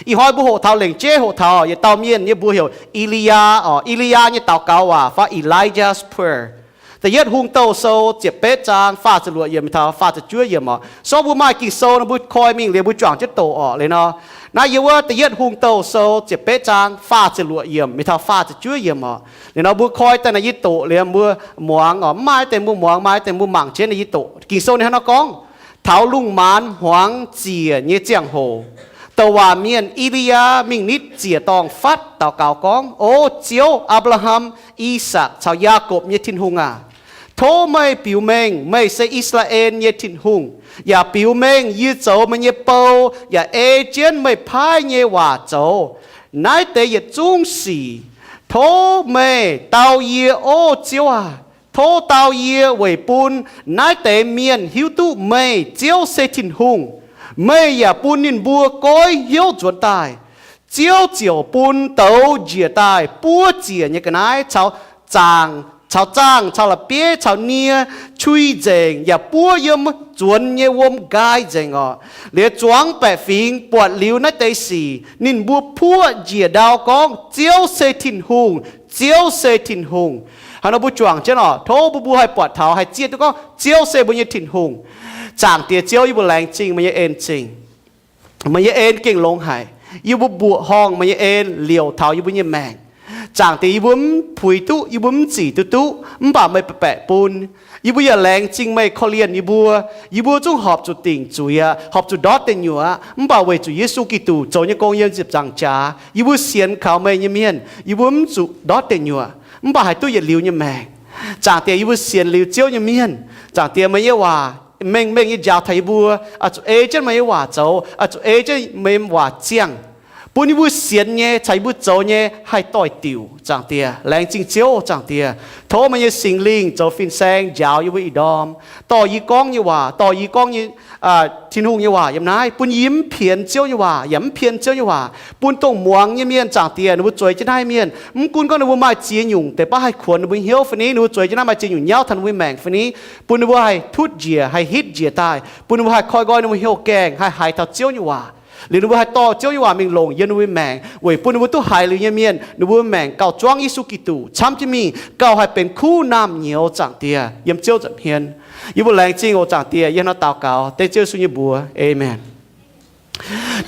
Ih hnoi mbuo hoqc taux lengc jeiv hoqc taux yietc dauh mienh nyei mbuox heuc E^li^yaa oc. E^li^yaa nyei daux gaux waac fai Elijah's prayer. Da'yietv Hungh Douh Sou ziepc betv zaang faah ziepc luoqc yiemc mingh taux faah ziepc juov yiemc oc. So mbuo maaih Ging-Sou nor mbuo koi mingh liuz mbuo juangc jienv doqc oc. Liuz nor, naaiv yiem wuov Da'yietv Hungh Douh Sou ziepc betv zaang faah ziepc luoqc yiemc mingh taux faah ziepc juov yiemc oc. Liuz nor mbuo koi daaih naaiv yie doqc liuz mbuo muangx oc. Mv maaih deix mbuo muangx, maaih deix mbuo mangc jienv naaiv yie doqc. Ging-Sou ninh hnangv nor gorngv, taux lungh maanz hmuangx ziec nyei ziangh hoc, douc waac mienh E^li^yaa mingh nitv ziec-dorngh fatv daux gaux gorngv, O Ziouv, Apc^laa^ham, I^sakc caux Yaakopv nyei Tin-Hungh aac, tov meih biux mengh meih se I^saa^laa^en nyei Tin-Hungh, yaac biux mengh yie zoux meih nyei bou yaac ei jienv meih paaiv nyei waac zoux naaiv deix yietc zungv sic. Tov meih dau yie, O Ziouv aac, tov dau yie weic bun naaiv deix mienh hiuv duqv meih, Ziouv, se Tin-Hungh. Meih yaac bun ninh mbuo goiv hnyouv nzuonx daaih. Ziouv ziouc bun douz njiec daaih buov ziec nyei ga'naaiv caux zaangc, caux zaangh, caux la'bieiv, caux nie, qui nzengc, yaac buov yiem zuonx nyei wuom nqaai nzengc oc. Liuz zuangx baeqc fingx buatc liuz naaiv deix sic, ninh mbuo puoqv njiec ndau gorngv, Ziouv se Tin-Hungh, Ziouv se Tin-Hungh. Hnangv nor mbuo juangc jienv oc, tov mbuo mbuo haih buatc taux, haih zieqv duqv gorngv Ziouv se mbuo nyei Tin-Hungh. Zaangc Diex Ziouv, yie mbuo laengz zingh meih nyei en-zingh. Meih nyei en gengh longx haic. Yie mbuo mbuoqc horngh meih nyei en liouc taux yie mbuo nyei maengc. Zaangc Diex, yie mbuo mv puix duqv, yie mbuo mv zic duqv duqv, mv baac meih baeqc baeqc bun. Yie mbuo yaac laengz zingh meih korv-lienh yie mbuo. Yie mbuo zungv horpc zuqc dingc zuiz aqv, horpc zuqc ndortv deic nyuoqc aqv. Mv baac weic zuqc Yesu Giduc zoux nyei gong yiem ziepc nzaangc jaax, yie mbuo sienx kaux meih nyei mienh, yie mbuo mv zuqc ndortv deic nyuoqc, mv baac haih duqv yietc liuz nyei maengc. Zaangc Diex, yie mbuo sienx liuz Ziouv nyei mienh, Zaangc Diex, meih nyei waac mengh mengh nyei njaaux taux yie mbuo, oix zuqc ei jienv meih nyei waac zoux, oix zuqc ei jienv meih nyei waac ziangh, bun yie mbuo sienx nyei caux yie mbuo zoux nyei haih doix-diuc. Zaangc Diex, laengz zingh Ziouv. Zaangc Diex, tov meih nyei Singx Lingh zoux fin-saeng njaaux yie mbuo ih ndorm, dorh yie gorngv nyei waac, dorh yie gorngv nyei Tin-Hungh nyei waac yiem naaiv, bun yie mv pienx Ziouv nyei waac yaac mv pien Ziouv nyei waac, bun dongh muangx nyei mienh, Zaangc Diex, ninh mbuo zueiz jienv naaiv mienh, mv gunv gorngv ninh mbuo maaih ziex nyungc deix baav haih kuonx ninh mbuo hnyouv fai ni, ninh mbuo zueiz jienv naaiv maaih ziex nyungc nyauv taux ninh mbuo maengc fai ni, bun ninh mbuo haih tutv njiec, haih hitv njiec daaih, bun ninh mbuo haih koi nqoi ninh mbuo hnyouv gaengh, haih haiz taux Ziouv nyei waac. Liuz ninh mbuo haih dorh Ziouv nyei waac mingh longc yiem ninh mbuo maengc, weic bun ninh mbuo duqv haiz liuz nyei mienh, ninh mbuo maengc gauh zuangv Yesu Giduc camv jienv mingh, gauh haih benx kuv naamh nyouz, Zaangc Diex, yiem Ziouv nza'hmien. Yie mbuo laengz zingh oc, Zaangc Diex. Yie hnangv nor daux gaux dengv Ziouv Yesu nyei mbuox, aamen.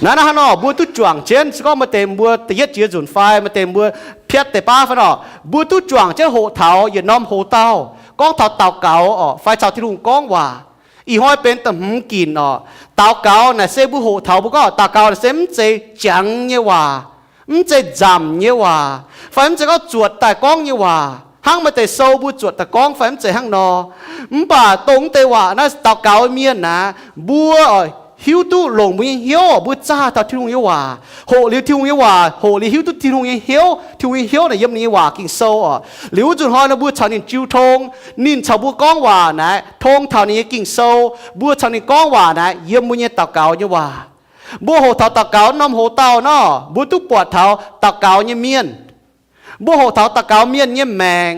Naaiv, naaiv hnangv nor mbuo duqv juangc jienv, se gorngv maaih deix mbuo da'yietv jiex nzunc fai maaih deix mbuo piatv deix baav fai nor, mbuo duqv juangc jienv hoqc taux yietc norm hoc-dauh gorngv taux daux gaux oc, fai caux Tin-Hungh gorngv waac. Ih hnoi benx da'hmz ginc oc. Daux gaux naaic se mbuo hoqc taux mbuo gorngv daux gaux naaic se mv zeiz jangx nyei waac, mv zeiz nzamc nyei waac, fai mv zeiz gorngv zuotc daaih gorngv nyei waac, hnangv maaih deix sou mbuo zuotc daaih gorngv fai mv zeiz hnangv nor. Mv baac dongh mv deix waac naaiv daux gaux mienh naaic, mbuo hiuv duqv longc mbuo nyei hnyouv, mbuo zaah taux Tin-Hungh nyei waac, hoqc liuz Tin-Hungh nyei waac, hoqc liuz hiuv duqv Tin-Hungh nyei hnyouv. Tin-Hungh nyei hnyouv naaic yiem ninh nyei waac Ging-Sou oc. Liuz wuov nzunc hnoi nor mbuo caux ninh jiu tong, ninh caux mbuo gorngv waac naaic tong taux ninh nyei Ging-Sou, mbuo caux ninh gorngv waac naaic yiem mbuo nyei daux gaux nyei waac. Mbuo hoqc taux daux gaux norm hoc-dauh nor, mbuo duqv buatc taux daux gaux nyei mienh. Mbuo hoqc taux daux gaux mienh nyei maengc.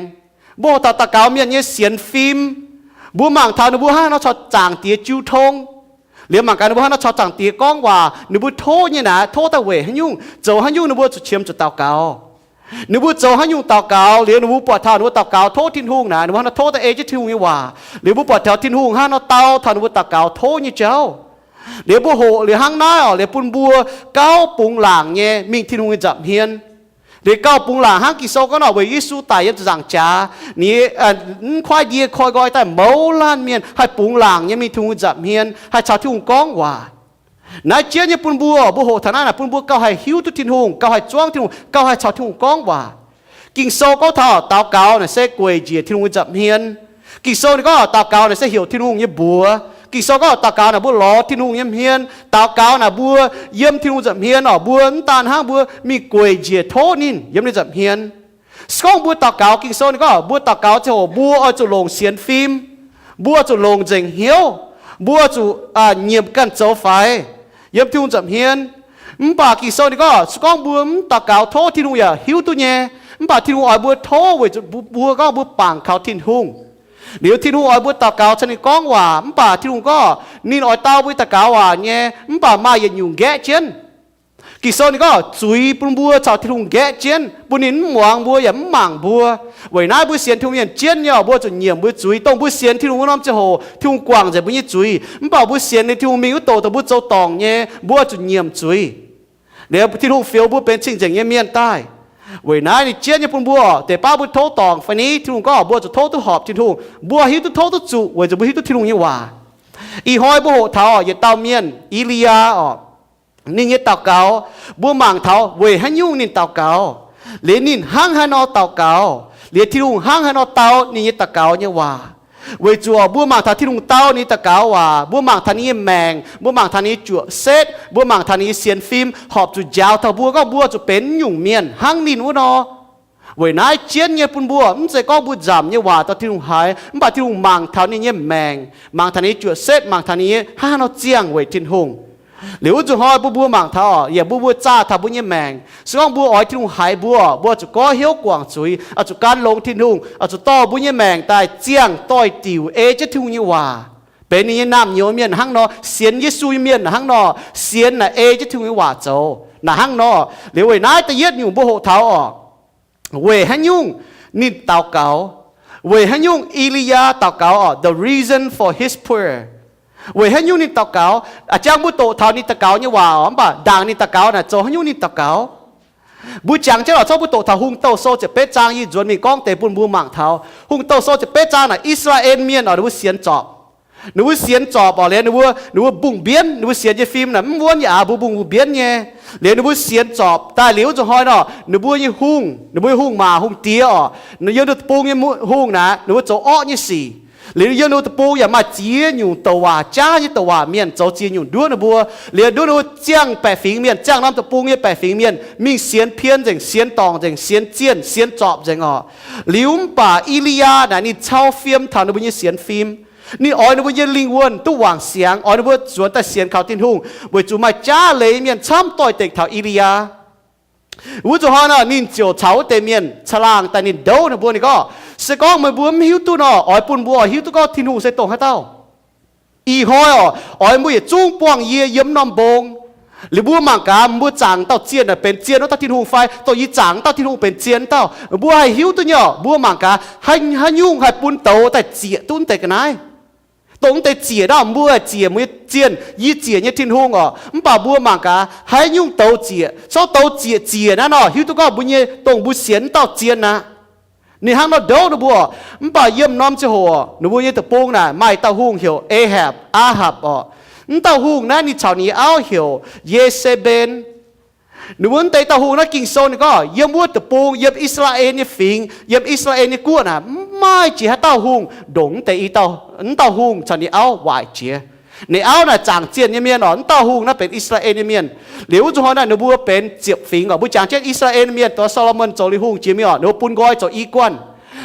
Mbuo hoqc taux daux gaux mienh nyei sienx fim. Mbuo mangc taux ninh mbuo hnangv nor caux Zaangc Diex jiu tong. Liuz mangc gaax ninh mbuo hnangv nor caux Zaangc Diex gorngv waac, ninh mbuo tov nyei naaic, tov daaih weic haaix nyungc, zoux haaix nyungc ninh mbuo zuqc qiemx zuqc daux gaux. Ninh mbuo zoux haaix nyungc daux gaux, liuz ninh mbuo buatc taux ninh mbuo daux gaux tov Tin-Hungh naaic, ninh mbuo hnangv nor tov daaih ei jienv Tin-Hungh nyei waac. Liuz mbuo buatc taux Tin-Hungh hnangv nor dau taux ninh mbuo daux gaux tov nyei jauv. Liuz mbuo hoqc liuz hnangv naaiv oc, liuz bun mbuo gauh bungx laangc nyei mingh Tin-Hungh nyei nza'hmien. Liuz gauh bungx laangc hnangv Ging-Sou gorngv nor, weic Yesu daic yiem ziepc nzaangc jaax, ninh mv kuaaiv ndie koi nqoi daaih mouz laanh mienh haih bungx laangc nyei mingh Tin-Hungh nza'hmien, haih caux Tin-Hungh gorngv waac. Naaiv jienv nyei bun mbuo, mbuo hoqc taux naaiv naaic bun mbuo gauh haih hiuv duqv Tin-Hungh, gauh haih zuangv Tin-Hungh, gauh haih caux Tin-Hungh gorngv waac. Ging-Sou gorngv taux daux gaux naaic se gueic njiec Tin-Hungh nyei nza'hmien. Ging-Sou ninh gorngv daux gaux naaic se heuc Tin-Hungh nyei mbuox. Ging-Sou gorngv daux gaux naaic mbuo lorz Tin-Hungh nyei hmien. Daux gaux naaic mbuo yiem Tin-Hungh nza'hmien oc, mbuo mv daan hnangv mbuo mingh gueic njiec tov ninh yiem ninh nza'hmien. Se gorngv mbuo daux gaux, Ging-Sou ninh gorngv mbuo daux gaux ziangh hoc mbuo oix zuqc longc sienx fim, mbuo oix zuqc longc nzengc hnyouv, mbuo oix zuqc nyiemc ganh zoux faix yiem Tin-Hungh nza'hmien. Mv baac Ging-Sou ninh gorngv se gorngv mbuo mv daux gaux tov, Tin-Hungh yaac hiuv duqv nyei. Mv baac Tin-Hungh oix mbuo tov weic zuqc mbuo gorngv mbuo bangc kaux Tin-Hungh. Liuz Tin-Hungh oix mbuo daux gaux caux ninh gorngv waac, mv baac Tin-Hungh gorngv ninh oix dau mbuo daux gaux waac nyei, mv baac maaih yietc nyungc nqaeqv jienv. Ging-Sou ninh gorngv zuiz bun mbuo caux Tin-Hungh nqaeqv jienv, bun ninh mv muangx mbuo yaac mv mangc mbuo. Weic naaiv mbuo sienx Tin-Hungh mienh jienv nyei oc, mbuo zuqc nyiemc mbuo zuiz, dongh mbuo sienx Tin-Hungh wuov norm ziangh hoc, Tin-Hungh guangc nzengc mbuo nyei zuiz. Mv baac mbuo sienx liuz Tin-Hungh mingh wuov douc dongh mbuo zoux dorngc nyei, mbuo zuqc nyiemc zuiz. Liuz Tin-Hungh fioux mbuo benx cing-nzengc nyei mienh daaih. Weic naaiv ninh jienv nyei bun mbuo oc, deix baav mbuo tov dorngc fai ni, Tin-Hungh gorngv mbuo zuqc tov duqv horpc Tin-Hungh, mbuo hiuv duqv tov duqv zuqc weic zuqc mbuo hiuv duqv Tin-Hungh nyei waac. Ih hnoi mbuo hoqc taux yietc dauh mienh, I^li^yaa oc, ninh nyei daux gaux, mbuo mangc taux weic haaix nyungc ninh daux gaux, liuz ninh hnangv haaix nor daux gaux, liuz Tin-Hungh hnangv haaix nor dau ninh nyei daux gaux nyei waac. Weic zuqc mbuo mangc taux Tin-Hungh dau ninh nyei daux gaux waac, mbuo mangc taux ninh nyei maengc, mbuo mangc taux ninh nyei juoqc setv, mbuo mangc taux ninh nyei sienx fim horpc zuqc njaaux taux mbuo gorngv mbuo zuqc benx nyungc mienh hnangv ninh wuov nor. Weic naaiv jienv nyei bun mbuo, mv zeiz gorngv mbuo nzamc nyei waac dorh Tin-Hungh haiz, mv baac Tin-Hungh mangc taux ninh nyei maengc, mangc taux ninh nyei juoqc setv, mangc taux ninh nyei hnangv haaix nor ziangh weic Tin-Hungh. Liuz wuov zuqc hnoi bun mbuo mangc taux oc, yaac mbuo mbuo zaah taux mbuo nyei maengc. Se gorngv mbuo oix Tin-Hungh haiz mbuo, mbuo zuqc gorngv hnyouv guangc zuiz, oix zuqc gan longx Tin-Hungh, oix zuqc dorh mbuo nyei maengc daaih ziangh doix-diuc ei jienv Tin-Hungh nyei waac, benx ninh nyei naamh nyouz mienh hnangv nor, sienx Yesu nyei mienh hnangv nor, sienx naaic ei jienv Tin-Hungh nyei waac zoux naaic hnangv nor. Liuz weic naaiv da'yietv nyungc mbuo hoqc taux oc, weic haaix nyungc ninh daux gaux, weic haaix nyungc I^li^yaa daux gaux oc, the reason for his prayer. Weic haaix nyungc ninh daux gaux, a'jang mbuo doqc taux ninh daux gaux nyei waac oc, mv baac ndaangc ninh daux gaux naaic zoux haaix nyungc ninh daux gaux. Mbuo jangx jienv oc, zorqv mbuo doqc taux Hungh Douh Sou ziepc betv zaang, yie nzuonx mingh gorngv deix bun mbuo mangc taux Hungh Douh Sou ziepc betv zaang naaic Israel mienh oc, ninh mbuo sienx zorpc. Ninh mbuo sienx zorpc oc, liuz ninh mbuo, ninh mbuo mbungh mbienv, ninh mbuo sienx nyei fim naaic mv wuonv yaac mbuo mbungh mbienv nyei. Liuz ninh mbuo sienx zorpc daaih liuz zuqc hnoi nor, ninh mbuo nyei hungh, ninh mbuo nyei hungh maac hungh diex oc, yiem ninh deic-bung nyei hungh naaic ninh mbuo zoux orqv nyei sic. Liuz yiem ninh deic-bung yaac maaih ziex nyungc douc waac jaav nyei douc waac mienh zoux ziex nyungc nduov ninh mbuo. Liuz nduov ninh mbuo ziangh baeqc fingx mienh, ziangh norm deic-bung nyei baeqc fingx mienh mingh sienx pien nzengc, sienx dorngc nzengc, sienx zienh, sienx zorpc nzengc oc. Liuz mv baac I^li^yaa naaic ninh cau fiem taux ninh mbuo nyei sienx fim. Ninh oix ninh mbuo nyei lingh wuonh duqv wangc siangx, oix ninh mbuo zuonx daaih sienx kaux Tin-Hungh, weic zuqc maaih jaav leiz mienh camv doix-dekc taux I^li^yaa. Wuov zuqc hnoi nor, ninh ziouc caux wuov deix mienh caangh laangh daaih ninh ndouv ninh mbuo, ninh gorngv, se gorngv meih mbuo mv hiuv duqv nor, oix bun mbuo oix hiuv duqv gorngv Tin-Hungh se dongh haaix dauh. Ih hnoi oc, oix mbuo yietc zungv buangh yie yiem norm mbong. Liuz mbuo mangc gaax, mbuo zaangc dauh zienh naaic benx zienh wuov dauh Tin-Hungh fai dongh yie zaangc dauh Tin-Hungh benx zienh dauh? Mbuo haih hiuv duqv nyei oc. Mbuo mangc gaax, haaix, haaix nyungc haih bun douz daaih zieqc duqv mv deix ga'naaiv? Dongh mv deix zieqc naaiv, mbuo zieqc mbuo nyei zienh, yie zieqc nyei Tin-Hungh oc. Mv baac mbuo mangc gaax, haaix nyungc douz zieqc, corc douz zieqc zieqc naaiv nor, hiuv duqv gorngv mbuo nyei, dongh mbuo sienx wuov dauh zienh aqv. Ninh hnangv nor ndouv ninh mbuo. Mv baac yiem norm ziangh hoc, ninh mbuo nyei deic-bung naaic maaih dauh hungh heuc Ahapc, Aahapc oc. Mv dauh hungh naaiv ninh caux ninh nyei auv heuc Ye^se^mben. Ninh mbuo mv deix dauh hungh naaiv Ging-Sou ninh gorngv, yiem wuov deic-bung, yiem I^saa^laa^en nyei fingx, yiem I^saa^laa^en nyei guoqv naaic, mv maaih jiex haaix dauh hungh ndongc mv deix i dauh, mv dauh hungh caux ninh auv waaic jiex. Ninh auv naaic zaangc zienh nyei mienh oc. Mv dauh hungh naaiv benx I^saa^laa^en nyei mienh. Liuz wuov zuqc hnoi naaic ninh mbuo benx ziepc fingx oc. Mbuo jangx jienv I^saa^laa^en mienh, dongh Saa^lo^morn zoux liuz hungh jiex mingh oc, ninh mbuo bun nqoi zoux i guanh.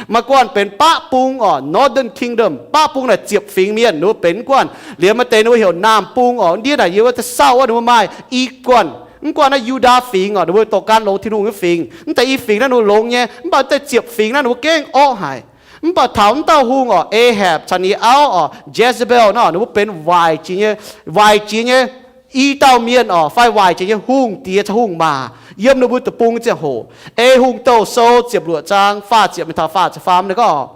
Maaih guanh benx baqv bung oc, Northern Kingdom. Baqv bung naaic ziepc fingx mienh ninh mbuo benx mv guanh. Liuz maaih deix ninh mbuo heuc naamh bung oc. Ndiev naaic yie wuov deix sauh wuov ninh mbuo maaih i guanh. Mv guanh naaiv Yu^ndaa Fingx oc, ninh mbuo douc gan longx Tin-Hungh nyei fingx. Mv deix i fingx naaiv ninh mbuo longx nyei, mv baac mv deix ziepc fingx naaiv ninh mbuo gengh orqv haic. Mv baac taux mv dauh hungh oc, Ahapc caux ninh auv oc, Jezebel nor, ninh mbuo benx waaic jiex nyei, waaic jiex nyei i dauh mienh oc, fai waaic jiex nyei hungh diex caux hungh maac yiem ninh mbuo deic-bung ziangh hoc. Ei Hungh Douh Sou ziepc luoqc zaang faah ziepc mingh taux faah ziepc faam ninh gorngv,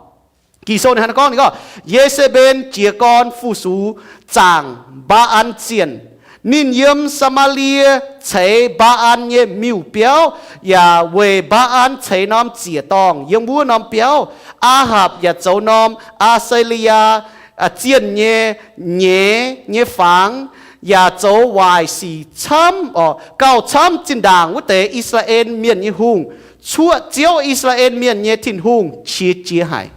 Ging-Sou ninh hnangv naaiv gorngv, ninh gorngv, Ye^se^mben jiez gorn fu-sux zaangc Mbaa^an zienh. Ninh yiem Saa^maa^lie ceix Mbaa^an nyei miuc-biauv, yaac weic Mbaa^an ceix norm ziec-dorngh yiem wuov norm biauv. Aa^hapc yaac zoux norm Aa^saa^li^yaa zienh nyei nyeiz nyei fangx, yaac zoux waaic sic camv oc, gauh camv zinh ndaangc wuov deix I^saa^laa^en Mienh nyei hungh, cuoqv Ziouv, I^saa^laa^en Mienh nyei Tin-Hungh, qiex jiez haic.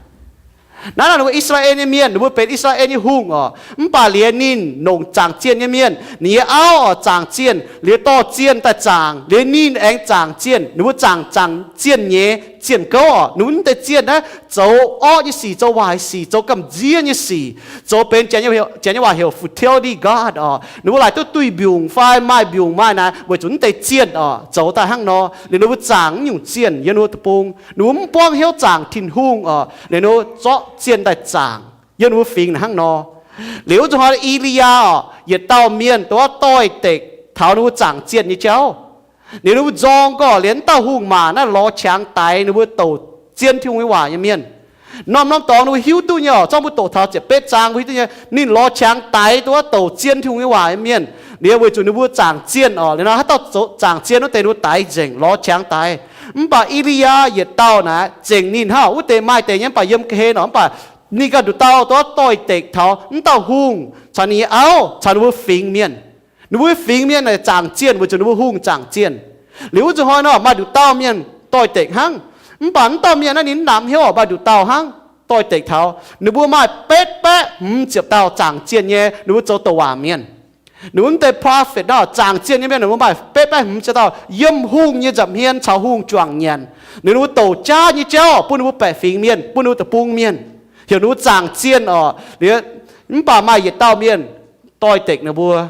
Naaiv nor ninh mbuo I^saa^laa^en nyei mienh, ninh mbuo benx I^saa^laa^en nyei hungh oc. Mv baac liuz ninh longc zaangc zienh nyei mienh, ninh nyei auv oc zaangc zienh, liuz dorh zienh daaih zaangc, liuz ninh aengx zaangc zienh. Ninh mbuo zaangc, zaangc zienh nyeiz zienh gouv oc. Ninh mbuo mv deix zienh naaiv zoux orqv nyei sic, zoux waaic sic, zoux gamh nziev nyei sic, zoux benx, Janx nyei waac heuc fertility god oc. Ninh mbuo laaic duqv duih mbiungc fai maaih mbiungc maaih naaic weic zuqc mv deix zienh oc zoux daaih hnangv nor. Liuz ninh mbuo zaangc mv nyungc zienh yiem ninh mbuo deic-bung, ninh mbuo mv buangv hnyouv zaangc Tin-Hungh oc. Liuz ninh mbuo zorqv zienh daaih zaangc yiem ninh mbuo fingx hnangv nor. Liuz wuov zuqc hnoi I^li^yaa oc, yietc dauh mienh dongh wuov doix-dekc taux ninh mbuo zaangc zienh nyei jauv. Liuz ninh mbuo nzorng gorqv liuz wuov dauh hungh maac naaiv lorz qangx daix ninh mbuo douc zien Tin-Hungh nyei waac nyei mienh. Norm-norm dorngx ninh mbuo hiuv duqv nyei oc. Zorqv mbuo doqc taux ziepc betv zaang mbuo hiuv duqv nyei, ninh lorz qangx daix duqv douc zien Tin-Hungh nyei waac nyei mienh. Liuz weic zuqc ninh mbuo zaangc zienh oc. Liuz nor haaix dauh zoux zaangc zienh wuov deix ninh mbuo daix nzengc, lorz qangx daix. Mv baac I^li^yaa yietc dauh naaic zengc ninh hnangv wuov deix maaih deix nyei, mv baac yiem ga'hlen oc. Mv baac ninh ganh nduqc dauh duqv doix-dekc taux wuov dauh hungh caux ninh nyei auv caux ninh mbuo fingx mienh. Ninh mbuo fingx mienh naaic zaangc zienh weic zuqc ninh mbuo hungh zaangc zienh. Liuz wuov nzunc hnoi nor maaih nduqc dauh mienh doix-dekc hnangv. Mv baac wuov dauh mienh naaiv ninh mv namx hnyouv oc, maaih nduqc dauh hnangv doix-dekc taux. Ninh mbuo maaih betv baeqv hmz ziepc dauh zaangc zienh nyei ninh mbuo zoux douc waac mienh. Ninh mbuo wuov deix prophet nor zaangc zienh nyei mienh ninh mbuo maaih betv baeqv hmz ziepc dauh yiem hungh nyei nza'hmien caux hungh juangc nyanc. Ninh mbuo douc jaav nyei jauv bun ninh mbuo baeqc fingx mienh, bun ninh mbuo deic-bung mienh, heuc ninh mbuo zaangc zienh oc. Liuz mv baac maaih yietc dauh mienh doix-dekc ninh mbuo.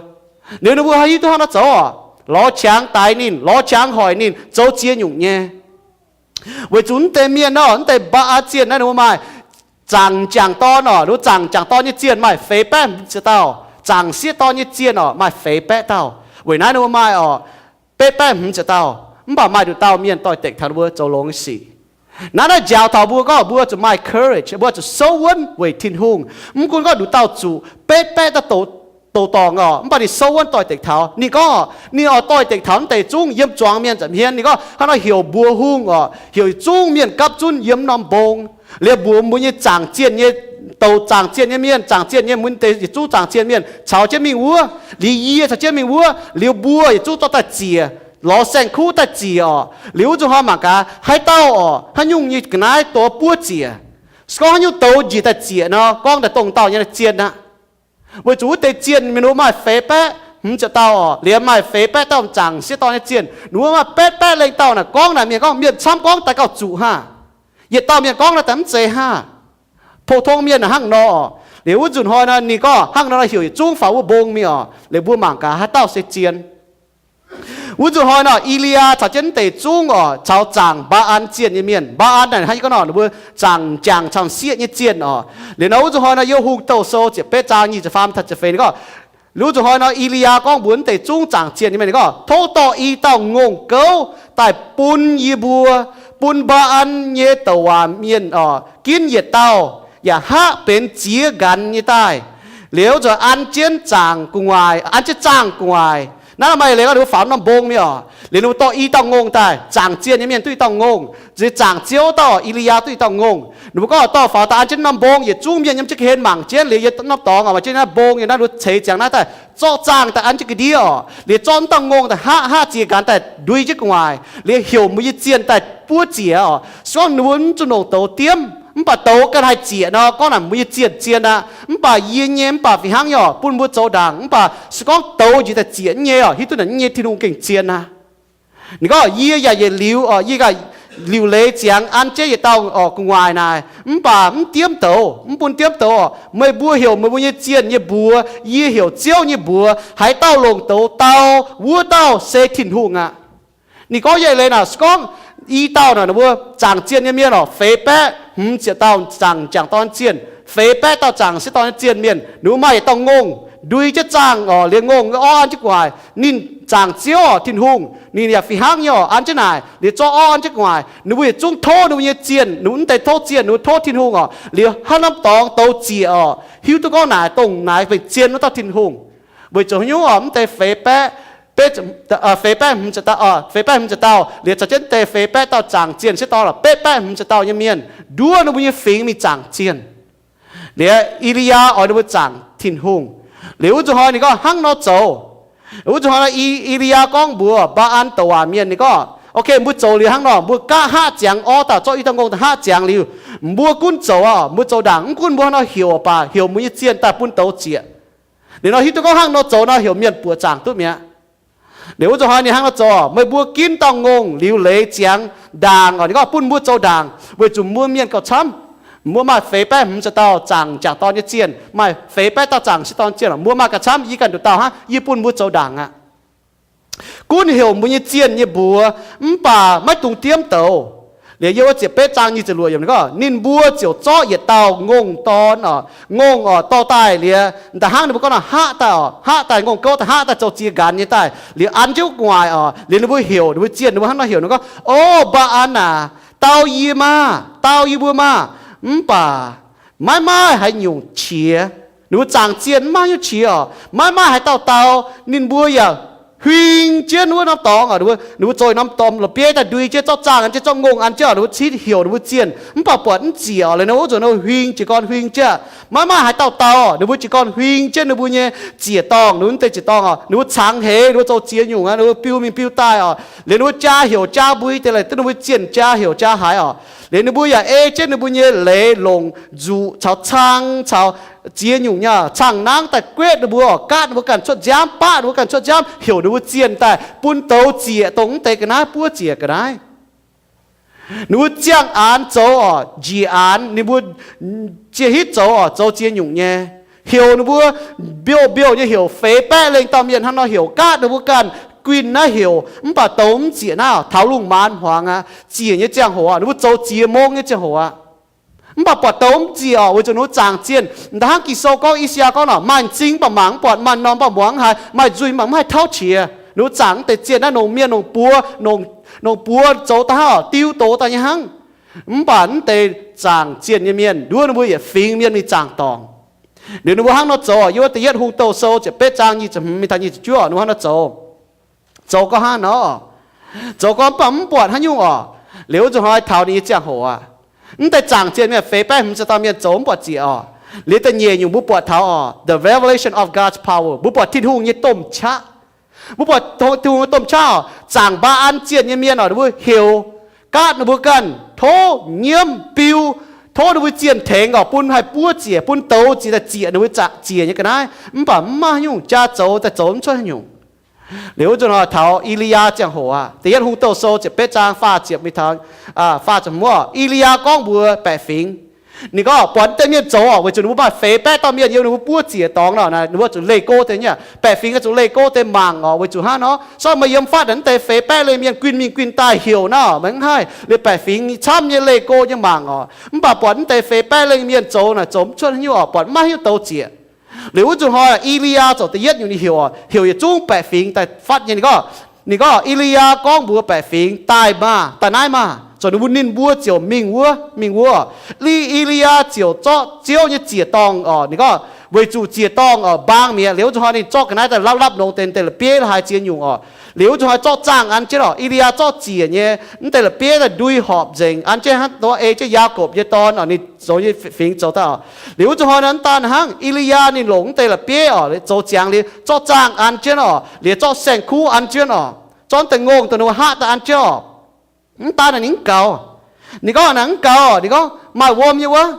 Liuz ninh mbuo hiuv duqv hnangv nor zoux oc, lorz qangx daix ninh, lorz qangx hoic ninh zoux ziex nyungc nyei. Weic zuqc wuov deix mienh nor, wuov deix Mbaa^an zienh naaiv ninh mbuo maaih zaangc m'jangc dorn oc. Ninh mbuo zaangc m'jangc dorn nyei zienh maaih feix baeqv hmz ziepc dauh. Zaangc sieqv dorn nyei zienh oc maaih feix baeqv dauh. Weic naaiv ninh mbuo maaih oc betv baeqv hmz ziepc dauh. Mv baac maaih nduqc dauh mienh doix-dekc taux ninh mbuo zoux longx nyei sic. Naaiv naaiv njaaux taux mbuo gorngv mbuo zuqc maaih courage, mbuo zuqc souv wuonv weic Tin-Hungh. Mv gunv gorngv nduqc dauh zuqc betv baeqv dauh douc dorngc oc, mv baac ninh souv wuonv doix-dekc taux. Ninh gorngv ninh oix doix-dekc taux wuov deix zungv yiem zuangx mienh nza'hmien. Ninh gorngv hnangv nor heuc mbuox hungh oc, heuc yietc zungv mienh gapv zunv yiem norm mbong. Liuz mbuox mbuo nyei zaangc zienh nyei, douc zaangc zienh nyei mienh, zaangc zienh nyei, mbuo deix yietc zungv zaangc zienh mienh caux jienv mingh wuov. Liuz yie caux jienv mingh wuov. Liuz mbuo yietc zungv zorqv daaih ziec, lorz saeng-kuv daaih ziec oc. Liuz wuov nzunc hnoi mangc gaax haaix dauh oc, haaix nyungc nyei ga'naaiv douz buov ziec. Se gorngv haaix nyungc douz njiec daaih ziec nor, gorngv daaih dongh dauh nyei zienh aqv. Weic zuqc wuov deix zienh ninh mbuo maaih feix baeqv hmz ziepc dauh oc. Liuz maaih feix baeqv dauh zaangc sieqv dorn nyei zienh, ninh mbuo maaih betv baeqv lengh dauh naaic gorngv naaic mienh gorngv mienh camv gorngv daaih gauh zuqc haav. Yietc dauh mienh gorngv naaiv daaih mv zeiz haav. Pou-tong mienh hnangv nor oc. Liuz wuov nzunc hnoi nor ninh gorngv hnangv nor heuc yietc zungv faaux wuov mbong mingh oc. Liuz mbuo mangc gaax haaix dauh se zien. Wuov nzunc hnoi nor, I^li^yaa caux jienv deix zungv oc, caux zaangc Mbaa^an zienh nyei mienh. Mbaa^an naaic hnangv yie gorngv nor, ninh mbuo zaangc m'jangc camv sieqv nyei zienh oc. Liuz nor wuov nzunc hnoi nor, yiem Hungh Douh Sou ziepc betv zaang nyic ziepc faam taux ziepc feix ninh gorngv, wuov nzunc hnoi nor, I^li^yaa gorngv mbuox wuov deix zungv zaangc zienh nyei mienh, ninh gorngv, tov dorh i dauh ngongh gouv daaih bun yie mbuo, bun Mbaa^an nyei douc waac mienh oc, ginv yietc dauh, yaac haqv benx ziex nqanx nyei daaih. Liuz nzunc an jienv zaangc gu'nguaaic, an jienv zaangh gu'nguaaic. Naaiv maaih leiz gorngv ninh mbuo faaux norm mbong mingh oc. Liuz ninh mbuo dorh i dauh ngongh daaih, zaangc zienh nyei mienh duqv i dauh ngongh, ziex zaangc ziouv dauh, I^li^yaa duqv i dauh ngongh. Ninh mbuo gorngv dorh faaux daaih an jienv norm mbong, yietc zungv mienh yiem jienv ga'hlen mangc jienv. Liuz yie norm dorngx oc, maaih jienv naaiv mbong yiem naaiv, ninh mbuo ceix ziangx naaiv daaih zorqv zaangh daaih an jienv ga'ndiev oc. Liuz zorqv wuov dauh ngongh daaih haqv, haqv ziex nqanx daaih ndui jienv gu'nguaaic. Liuz heuc mbuo nyei zienh daaih buov ziec oc. Se gorngv ninh mbuo mv zuqc longc douz diemv, mv baac douz ganh haih ziec nor, gorngv naaic mbuo nyei zienh zien aqv. Mv baac yie nyei, mv baac fih hnangv nyei oc, bun mbuo zoux ndaangc. Mv baac se gorngv douz njiec daaih ziec nyei oc, hiuv duqv naaic nyei Tin-Hungh gengh zien aqv. Ninh gorngv, yie yaac yietc liuz, yie ganh liuc leiz ziangx an jienv yietc dauh oc gu'nguaaic naaic, mv baac mv diemv douz, mv bun diemv douz oc. Meih mbuo heuc meih mbuo nyei zienh nyei mbuox, yie heuc ziouv nyei mbuox. Haaix dauh longc douz dau, wuov dauh se Tin-Hungh aqv. Ninh gorngv yie leiz naaic, se gorngv i dauh naaic ninh mbuo zaangc zienh nyei mienh oc, feix baeqv hmz ziepc dauh zaangc m'jangc dorn zienh, feix baeqv dauh zaangc sieqv dorn zienh mienh, ninh mbuo maaih yietc dauh ngongh ndui jienv zaangh oc, liuz ngongh orv an jienv gu'nguaaic. Ninh zaangc ziouv oc, Tin-Hungh, ninh yaac fih hnangv nyei oc, an jienv naaic, liuz zorqv orv an jienv gu'nguaaic. Ninh mbuo yietc zungv tov ninh mbuo nyei zienh, ninh mv deix tov zienh, ninh mbuo tov Tin-Hungh oc. Liuz hnangv norm dorngx douz ziec oc, hiuv duqv gorngv naaic dongh naaic fei zien wuov dauh Tin-Hungh. Weic zuqc haaix nyungc oc, mv deix feix baeqv, feix baeqv hmz ziepc dauh, feix baeqv hmz ziepc dauh, liuz caux jienv deix feix baeqv dauh zaangc zienh sieqv dorn lorqc, betv baeqv hmz ziepc dauh nyei mienh nduov ninh mbuo nyei fingx mingh zaangc zienh. Liuz I^li^yaa oix ninh mbuo zaangc Tin-Hungh. Liuz wuov nzunc hnoi ninh gorngv hnangv nor zoux. Wuov nzunc hnoi I, I^li^yaa gorngv mbuox Mbaa^an douc waac mienh, ninh gorngv, ok, mbuo zoux liuz hnangv nor, mbuo gaav haqv ziangx orv dauh, zorqv i dauh ngongh daaih haqv ziangx liuz, mbuo gunv zoux oc, mbuo zoux ndaangc, mv gunv mbuo hnangv nor heuc baac heuc mbuo nyei zienh daaih bun douz ziec. Liuz nor hiuv duqv gorngv hnangv nor zoux nor heuc mienh buoqc zaangc duqv mi'aqv. Liuz wuov nzunc hnoi ninh hnangv nor zoux, meih mbuo ginv dauh ngongh liuz leiz ziangx ndaangc oc, ninh gorngv bun mbuo zoux ndaangc, weic zuqc mbuo mienh gauh camv. Mbuo maaih feix baeqv hmz ziepc dauh zaangc m'jangc dorn nyei zienh, maaih feix baeqv dauh zaangc sieqv dorn nyei zienh oc, mbuo maaih gauh camv, yie ganh nduqc dauh hnangv, yie bun mbuo zoux ndaangc aqv. Gunv heuc mbuo nyei zienh nyei mbuox, mv baac maiv dungx diemv douz. Liuz yiem wuov ziepc betv zaang nyic ziepc luoqc yiemc ninh gorngv, ninh mbuo ziouc zorqv yietc dauh ngongh dorn oc, ngongh oc, dorh daaih liuz, da'hnangv ninh mbuo gorngv nor haqv daaih oc, haqv daaih ngongh gouv daaih, haqv daaih zoux ziex nqanx nyei daaih, liuz an jienv wuov gu'nguaaic oc. Liuz ninh mbuo heuc, ninh mbuo zienh ninh mbuo hnangv nor heuc, ninh gorngv, O, Mbaa^an aac, dau yie maah! Dau yie mbuo maah! Mv baac maiv maaih haaix nyungc qiex. Ninh mbuo zaangc zienh mv maaih haaix nyungc qiex oc. Maiv maaih haaix dauh dau. Ninh mbuo yaac huing jienv wuov norm dorngx oc. Ninh mbuo zoux norm dorngx la'bieiv daaih ndui jienv, zorqv zaangh an jienv, zorqv ngongh an jienv oc. Ninh mbuo citv heuc ninh mbuo zienh, mv baac buatc mv ziec oc. Liuz ninh mbuo zuqc ninh huing jiez gorn huing jienv. Maiv maaih haaix dauh dau oc. Ninh mbuo jiez gorn huing jienv ninh mbuo nyei ziec-dorngh, ninh mbuo deix ziec-dorngh oc. Ninh mbuo cangx heix, ninh mbuo zoux ziex nyungc aqv, ninh mbuo biu mingh biu daaih oc. Liuz ninh mbuo jaa heuc jaa mbui deix, laaic duqv ninh mbuo zienh jaa heuc jaa haaix oc. Liuz ninh mbuo yaac ei jienv ninh mbuo nyei leiz longc nzuqc caux cang caux ziex nyungc nyei cang-nangv daaih guetv ninh mbuo oc, gaatv ninh mbuo ganh cuotv nziaamv, baqv ninh mbuo ganh cuotv nziaamv, heuc ninh mbuo zienh daaih bun douz ziec dongh mv deix ga'naaiv buov ziec ga'naaiv. Ninh mbuo ziangh aanx zoux oc, njiec aanx ninh mbuo ziouc hitv zoux oc, zoux ziex nyungc nyei. Heuc ninh mbuo mbiouh mbiouh nyei heuc, feix baeqv lengh dauh mienh hnangv nor heuc, gaatv ninh mbuo ganh guinh naaiv heuc, mv baac douz mv ziec naaiv oc, taux lungh maanz hmuangx aqv, ziec nyei ziangh hoc aqv, ninh mbuo zoux ziex mong nyei ziangh hoc aqv. Mv baac buatc douz mv ziec oc, weic zuqc ninh mbuo zaangc zienh. Da'hnangv Ging-Sou gorngv, I^saa^yaa gorngv nor, maaih m'zing mv baac mangc mv buatc, maaih m'norm mv baac muangx mv haiz, maaih nzuih mv baac mv haih tauv qiex. Ninh mbuo zaangc mv deix zienh naaiv, nongc mienh nongc buoz, nongc, nongc buoz zoux daaih hnangv oc, diu doz daaih nyei hnangv. Mv baac mv deix zaangc zienh nyei mienh nduov ninh mbuo yietc fingx mienh mingh zaangc dorngc. Liuz ninh mbuo hnangv nor zoux, yiem wuov Da'yietv Hungh Douh Sou ziepc betv zaang nyic ziepc hmz mingh taux nyic ziepc juov, ninh mbuo hnangv nor zoux. Zoux gorngv hnangv nor, zoux gorngv mv baac mv buatc haaix nyungc oc. Liuz wuov nzunc hnoi taux ninh nyei ziangh hoc aqv. Mv deix zaangc zienh mienh feix baeqv hmz ziepc dauh mienh zoux mv buatc ziec oc. Liuz da'nyeic nyungc mbuo buatc taux oc, the revelation of God's power, mbuo buatc Tin-Hungh nyei domh qaqv. Mbuo buatc Tin-Hungh nyei domh qaqv oc, zaangc mbaa an zienh nyei mienh oc, ninh mbuo heuc, gaatv ninh mbuo ganh, tov nyiemv biu, tov ninh mbuo zienh tengx oc, bun haih buov ziec, bun douz ziec daaih ziec ninh mbuo zaangc ziec nyei ga'naaiv. Mv baac mv maaih haaix nyungc jaa zoux daaih zoux mv cuotv haaix nyungc. Liuz wuov nzunc hnoi taux E^li^yaa ziangh hoc aqv. Da'yietv Hungh Douh Sou ziepc betv zaang faah ziepc mingh taux faah ziepc hmz, E^li^yaa gorngv mbuox baeqc fingx, ninh gorngv buatc mv deix mienh zoux oc, weic zuqc ninh mbuo maaih feix baeqv dauh mienh yiem ninh mbuo buov ziec dorngx nor, ninh mbuo zuqc leih go deix nyei. Baeqc fingx zuqc leih go deix mangc oc, weic zuqc hnangv nor, sortv meih yiem fatv naaic mv deix feix baeqv lengh mienh guinh mingh guinh daaih heuc nor, meih mv haih. Liuz baeqc fingx camv nyei leih go nyei mangc oc. Mv baac buatc mv deix feix baeqv lengh mienh zoux naaic zoux mv cuotv haaix nyungc oc, buatc mv maaih haaix nyungc douz ziec. Liuz wuov nzunc hnoi E^li^yaa ziouc da'yietv nyungc ninh heuc oc, heuc yietc zungv baeqc fingx daaih fatv nyei. Ninh gorngv, ninh gorngv, E^li^yaa gorngv mbuox baeqc fingx, daaih maah, daaih naaiv maah. Ziouc ninh mbuo, ninh mbuo ziouc mingh wuov, mingh wuov. Li E^li^yaa ziouc zorqv Ziouv nyei ziec dorngh oc, ninh gorngv weic zuqc ziec dorngh oc mbaang mi'aqv. Liuz wuov nzunc hnoi ninh zorqv ga'naaiv daaih lapv lapv longx deix, deix la'bieiv haiz ziex nyungc oc. Liuz wuov nzunc hnoi zorqv zaangh an jienv oc, E^li^yaa zorqv ziec nyei, mv deix la'bieiv daaih ndui horpc nzengc, an jienv hnangv dongh ei jienv Yaakopv nyei dorn oc, ninh zoux nyei fingx zoux daaih oc. Liuz wuov nzunc hnoi naaiv mv daan hnangv, E^li^yaa ninh longc mv deix la'bieiv oc, zoux ziangx liuz zorqv zaangh an jienv oc, liuz zorqv saeng-kuv an jienv oc, zorqv mv deix ngongh dongh ninh mbuo haqv daaih an jienv oc. Mv daan naaic ninh mv gaux. Ninh gorngv naaic mv gaux, ninh gorngv maaih wuom nyei wuov.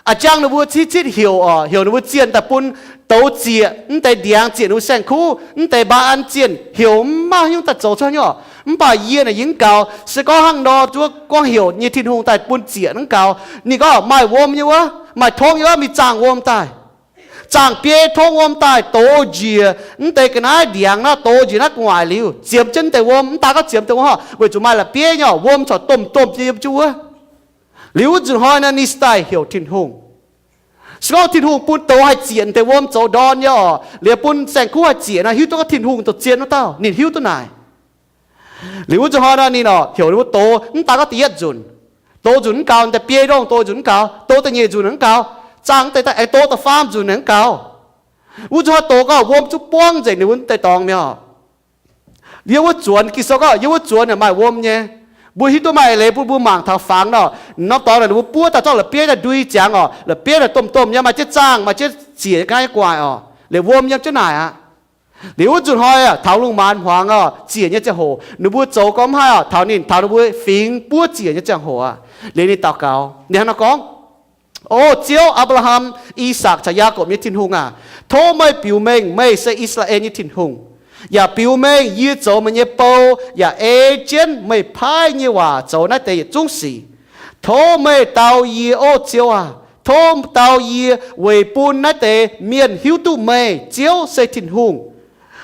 A'jang ninh mbuo citv citv heuc oc, heuc ninh mbuo zienh daaih bun douz ziec, mv deix ndiangx ziec ninh mbuo saeng-kuv, mv deix mbaa an zienh, heuc mv maaih haaix nyungc daaih zoux cuotv haaix nyungc oc. Mv baac yie naaic yie mv gaux, se gorngv hnangv nor zuov gorngv heuc nyei Tin-Hungh daaih bun ziec mv gaux. Ninh gorngv maaih wuom nyei wuov, maaih tongv nyei wuov, mingh zaangh wuom daaih. Zaangh biei tongv wuom daaih dox njiec mv deix ga'naaiv ndiangx naaiv, dox njiec naaiv gu'nguaaic liuz, ziemx jienv mv deix wuom. Mv daan gorngv ziemx deix wuom oc, weic zuqc maaih la'bieiv nyei oc, wuom corc domh domh yiem jienv wuov. Liuz wuov nzunc hnoi naaic ninh daaih heuc Tin-Hungh. Se gorngv Tin-Hungh bun douz haih ziec mv deix wuom zoux ndorn nyei oc, liuz bun saeng-kuv haih ziec nor, hiuv duqv gorngv Tin-Hungh dongh zien wuov dauh, ninh hiuv duqv naaic. Liuz wuov nzunc hnoi naaic ninh oc heuc ninh mbuo dox, mv daan gorngv da'yietv nzunc, dox nzunc mv gaux, da'biei ndongh dox nzunc mv gaux, dox da'nyeic nzunc mv gaux, zaangh mv deix daaih aengx dox da'faam nzunc mv gaux. Wuov nzunc hnoi dox gorngv wuom zungv buangv nzengc ninh mbuo mv deix dorngx mi'aqv. Yiem wuov zuonx, Ging-Sou gorngv yiem wuov zuonx yaac maaih wuom nyei. Mbuo hiuv duqv maaih eix leiz bun mbuo mangc taux fangx nor, norm dorngx naaic ninh mbuo buov daaih zorqv la'bieiv daaih ndui ziangx oc, la'bieiv daaih domh domh nyei, maaih jienv zaangh, maaih jienv ziec nyei ga'naaiv nyei gu'nguaaic oc, liuz wuom yiem jienv naaic aqv. Liuz wuov nzunc hnoi taux lungh maanz hmuangx oc, ziec nyei ziangh hoc, ninh mbuo zoux gorngv mv haih oc, taux ninh, taux ninh mbuo fingx buov ziec nyei ziangh hoc aqv, liuz ninh daux gaux, ninh hnangv nor gorngv, O Ziouv, Apc^laa^ham, I^sakc caux Yaakopv nyei Tin-Hungh aac, tov meih biux mengh meih se I^saa^laa^en nyei Tin-Hungh, yaac biux mengh yie zoux meih nyei bou yaac ei jienv meih paaiv nyei waac zoux naaiv deix yietc zungv sic. Tov meih dau yie, O Ziouv aac, tov dau yie weic bun naaiv deix mienh hiuv duqv meih, Ziouv, se Tin-Hungh.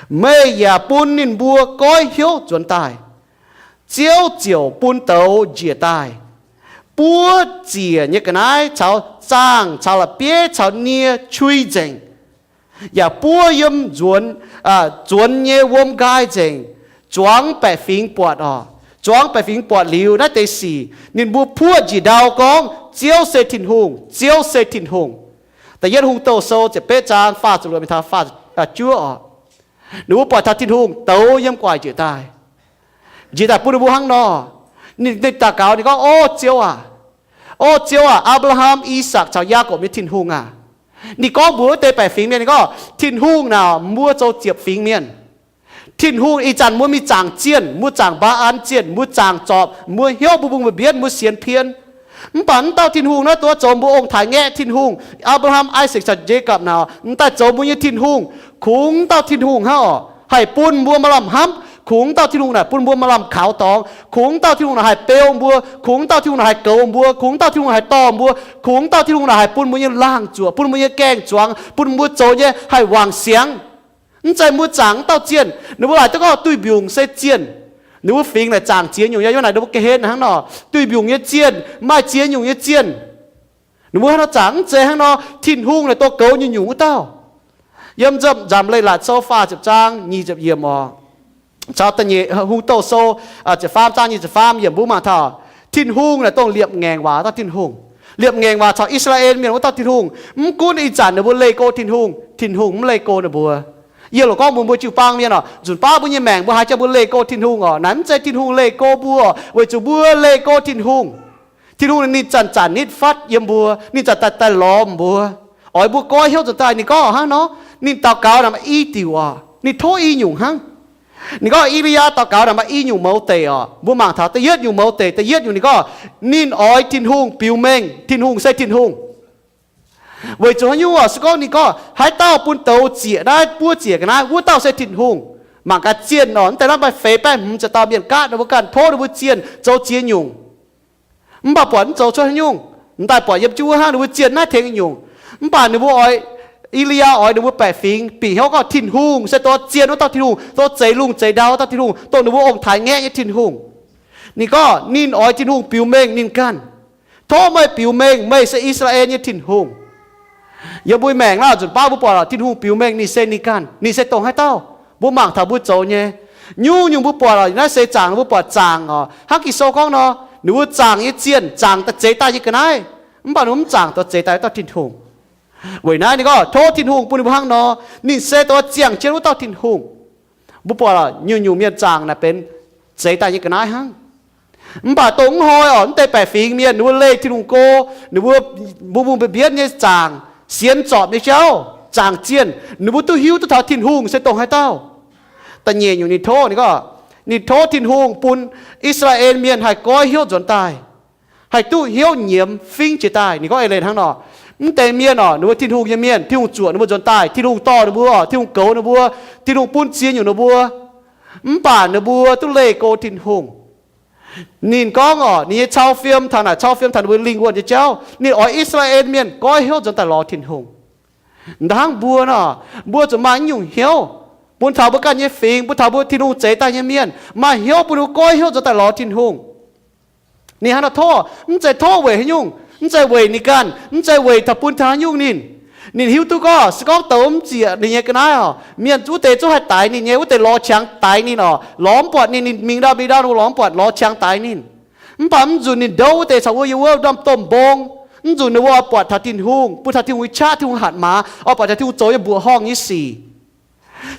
Meih yaac bun ninh mbuo goiv hnyouv nzuonx daaih. Ziouv ziouc bun douz njiec daaih. buov ziec nyei ga'naaiv caux zaangh caux la'bieiv caux nie qui nzengc, yaac buov yiem nzuonx, nzuonx nyei wuom nqaai nzengc, zuangx baeqc fingx buatc oc. Zuangx baeqc fingx buatc liuz naaiv deix sic, ninh mbuo puoqv njiec ndau gorngv, Ziouv se Tin-Hungh, Ziouv se Tin-Hungh. Da'yietv Hungh Douh Sou ziepc betv zaang faah ziepc luoqc mingh taux faah juov oc. Ninh mbuo buatc taux Tin-Hungh douz yiem guaic njiec daaih. Njiec daaih bun ninh mbuo hnangv nor. Ninh, ninh daux gaux, ninh gorngv, O Ziouv aac, O Ziouv aac, Apc^laa^ham, I^sakc caux Yaakopv nyei Tin-Hungh aac. Ninh gorngv mbuox wuov deix baeqc fingx mienh, ninh gorngv, Tin-Hungh naaic mbuo zoux ziepc fingx mienh. Tin-Hungh ih zanc mbuo mingh zaangc zienh, mbuo zaangc Mbaa^an zienh, mbuo zaangc zorpc, mbuo hnyouv mbuo mbungh mbuo mbienv, mbuo sienx pien. Mv baac mv dauh Tin-Hungh naaiv, dongh zoux mbuo ong-taaix-ngaeqv Tin-Hungh, Apc^laa^ham, I^sakc caux Jaakopv naaic, m'daaih zoux mbuo nyei Tin-Hungh. Kungx dauh Tin-Hungh hnangv oc, haih bun mbuo maaih lamh hnamv. Kungx dauh Tin-Hungh naaic bun mbuo maaih lamh kaux dorngx. Kungx dauh Tin-Hungh naaic haih beu mbuo. Kungx dauh Tin-Hungh naaic haih goux mbuo. Kungx dauh Tin-Hungh naaic haih dorh mbuo. Kungx dauh Tin-Hungh naaic haih bun mbuo nyei laangh zuoqc, bun mbuo nyei gaeng zuangx, bun mbuo zoux nyei haih wangc siangx. Mv zeiz mbuo zaangc mv dauh zienh, ninh mbuo laaic duqv gorngv duih mbiungc se zienh. Ninh mbuo fingx naaic zaangc ziex nyungc, yaac yiem naaic ninh mbuo ga'hlen hnangv nor, duih mbiungc nyei zienh, maaih ziex nyungc nyei zienh. Ninh mbuo hnangv nor zaangc, mv zeiz hnangv nor. Tin-Hungh naaic dongh goux nyungc-nyungc wuov dauh. Yiem Nzamc Leiz-Latc Sou faah ziepc zaang nyic ziepc yiemc oc, caux Da'nyeic Hungh Douh Sou ziepc faam zaang nyic ziepc faam yiemc mbuo mangc taux, Tin-Hungh naaic dongh liepc ngaengc waac dauh Tin-Hungh. Liepc ngaengc waac caux I^saa^laa^en Mienh wuov dauh Tin-Hungh. Mv gunv ih zanc ninh mbuo leih go Tin-Hungh, Tin-Hungh mv leih go ninh mbuo. Yie loc gorngv mbuox mbuo jiu-baang mienh oc, nzunc baav mbuo nyei maengc mbuo haaix jaax mbuo leih go Tin-Hungh oc, naaic mv zeiz Tin-Hungh leih go mbuo, weic zuqc mbuo leih go Tin-Hungh. Tin-Hungh ninh zanc-zanc nitv fatv yiem mbuo, ninh zanc-zanc daaih lorz mbuo, oix mbuo goiv hnyouv nzuonx daaih. Ninh gorngv hnangv nor, ninh daux gaux naaic maaih i diuc oc, ninh tov i nyungc hnangv. Ninh gorngv E^li^yaa daux gaux naaic maaih i nyungc mouz deic oc. Mbuo mangc taux da'yietv nyungc mouz deic, da'yietv nyungc ninh gorngv, ninh oix Tin-Hungh biux mengh Tin-Hungh se Tin-Hungh. Weic zuqc haaix nyungc oc? Se gorngv ninh gorngv, Haaix dauh bun douz ziec naaiv, buov ziec ga'naaiv, wuov dauh se Tin-Hungh. Mangc gaax zienh oc, mv deix lamh maaih feix baeqv hmz ziepc dauh mienh gaatv ninh mbuo ganh, tov ninh mbuo zienh zoux ziex nyungc. Mv baac buatc mv zoux cuotv haaix nyungc. M'daaih buatc yiem jienv wuov hnangv ninh mbuo zienh naaiv tengx nyungc. Mv baac ninh mbuo oix, E^li^yaa oix ninh mbuo baeqc fingx bieqc hnyouv gorngv Tin-Hungh se dongh zienh wuov dauh Tin-Hungh, dongh zeix lungh zeix ndau dauh Tin-Hungh, dongh ninh mbuo ong-taaix-ngaeqv nyei Tin-Hungh. Ninh gorngv ninh oix Tin-Hungh biux mengh ninh ganh. Tov meih biux mengh meih se I^saa^laa^en nyei Tin-Hungh. Yiem mbuo maengc naaiv nzunc baav mbuo buatc Tin-Hungh biux mengh ninh se ninh ganh, ninh se dongh haaix dauh. Mbuo mangc taux mbuo zoux nyei, nyungc-nyungc mbuo buatc oc, naaiv seix zaangc mbuo buatc zaangc oc, hnangv Ging-Sou gorngv nor, ninh mbuo zaangc nyei zienh zaangc daaih zeix daaih nyei ga'naaiv, mv baac ninh mbuo mv zaangc dongh zeix daaih dauh Tin-Hungh. Weic naaiv ninh gorngv tov Tin-Hungh bun ninh mbuo hnangv nor, ninh se dongh ziangh jienv wuov dauh Tin-Hungh. Mbuo buatc oc, nyungc-nyungc mienh zaangc naaic benx zeix daaih nyei ga'naaiv hnangv. Mv baac dongh mv hnoi oc, mv deix baeqc fingx mienh ninh mbuo leih Tin-Hungh go, ninh mbuo mbungh-mbungh mbienv nyei zaangc, sienx zorpc nyei jauv, zaangc zienh, ninh mbuo duqv hiuv duqv taux Tin-Hungh se dongh haaix dauh. Da'nyeic nyungc ninh tov, ninh gorngv, ninh tov Tin-Hungh bun I^saa^laa^en Mienh haih goiv hnyouv nzuonx daaih, haih duqv hnyouv nyiemz fingv jiez daaih. Ninh gorngv eix leiz hnangv nor, mv deix mienh oc, ninh mbuo Tin-Hungh nyei mienh, Tin-Hungh zuoqc ninh mbuo nzuonx daaih, Tin-Hungh dorh ninh mbuo oc, Tin-Hungh goux ninh mbuo, Tin-Hungh bun ziex nyungc ninh mbuo, mv baac ninh mbuo duqv leih go Tin-Hungh. Ninh gorngv oc, ninh nyei cau fiem taux naaic, cau fiem taux ninh mbuo lingh wuonh nyei jauv, ninh oix I^saa^laa^en Mienh goiv hnyouv nzuonx daaih lorz Tin-Hungh. Hnangv mbuo nor, mbuo zuqc maaih naaiv nyungc hnyouv, bun taux mbuo ganh nyei fingx, bun taux mbuo Tin-Hungh zeix daaih nyei mienh, maaih hnyouv bun ninh mbuo goiv hnyouv nzuonx daaih lorz Tin-Hungh. Ninh hnangv nor tov, mv zeiz tov weic haaix nyungc, mv zeiz weic ninh ganh, mv zeiz weic taux bun taux haaix nyungc ninh. Ninh hiuv duqv gorngv se gorngv douz mv ziec ninh nyei ga'naaiv oc, mienh wuov deix zungv haih daix ninh nyei, wuov deix lorz qangx daix ninh oc, lorz mv buatc ninh, ninh mingh ndau mingh ndau ninh lorz mv buatc, lorz qangx daix ninh. Mv baac mv nzunc ninh ndouv wuov deix caux wuov yiem wuov ndorm domh mbong, mv nzunc ninh mbuo oix buatc taux Tin-Hungh, bun taux Tin-Hungh nyei qaqv, Tin-Hungh hatc maaz, oix buatc taux Tin-Hungh zoux nyei mbuoqc horngh nyei sic.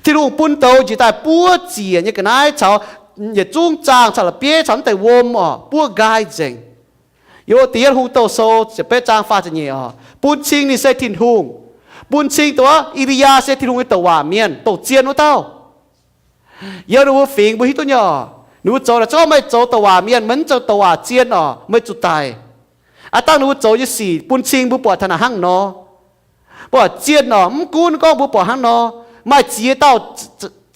Tin-Hungh bun douz njiec daaih buov ziec nyei ga'naaiv caux yietc zungv zaangh caux la'bieiv caux mv deix wuom oc, buov nqaai nzengc. Yiem Da'yietv Hungh Douh Sou ziepc betv zaang faah ziepc nyeic oc, bun cing ninh se Tin-Hungh, bun cing dongh E^li^yaa se Tin-Hungh nyei douc waac mienh, douc zienh wuov dauh. Yiem ninh mbuo fingx mbuo hiuv duqv nyei oc, ninh mbuo zoux naaic zungv meih zoux douc waac mienh, meih mv zoux douc waac zienh oc, meih zuqc daic. Aav dangh ninh mbuo zoux nyei sic bun cing mbuo buatc taux naaic hnangv nor. Mbuo buatc zienh oc, mv gunv gorngv mbuo buatc hnangv nor, maaih ziex dauh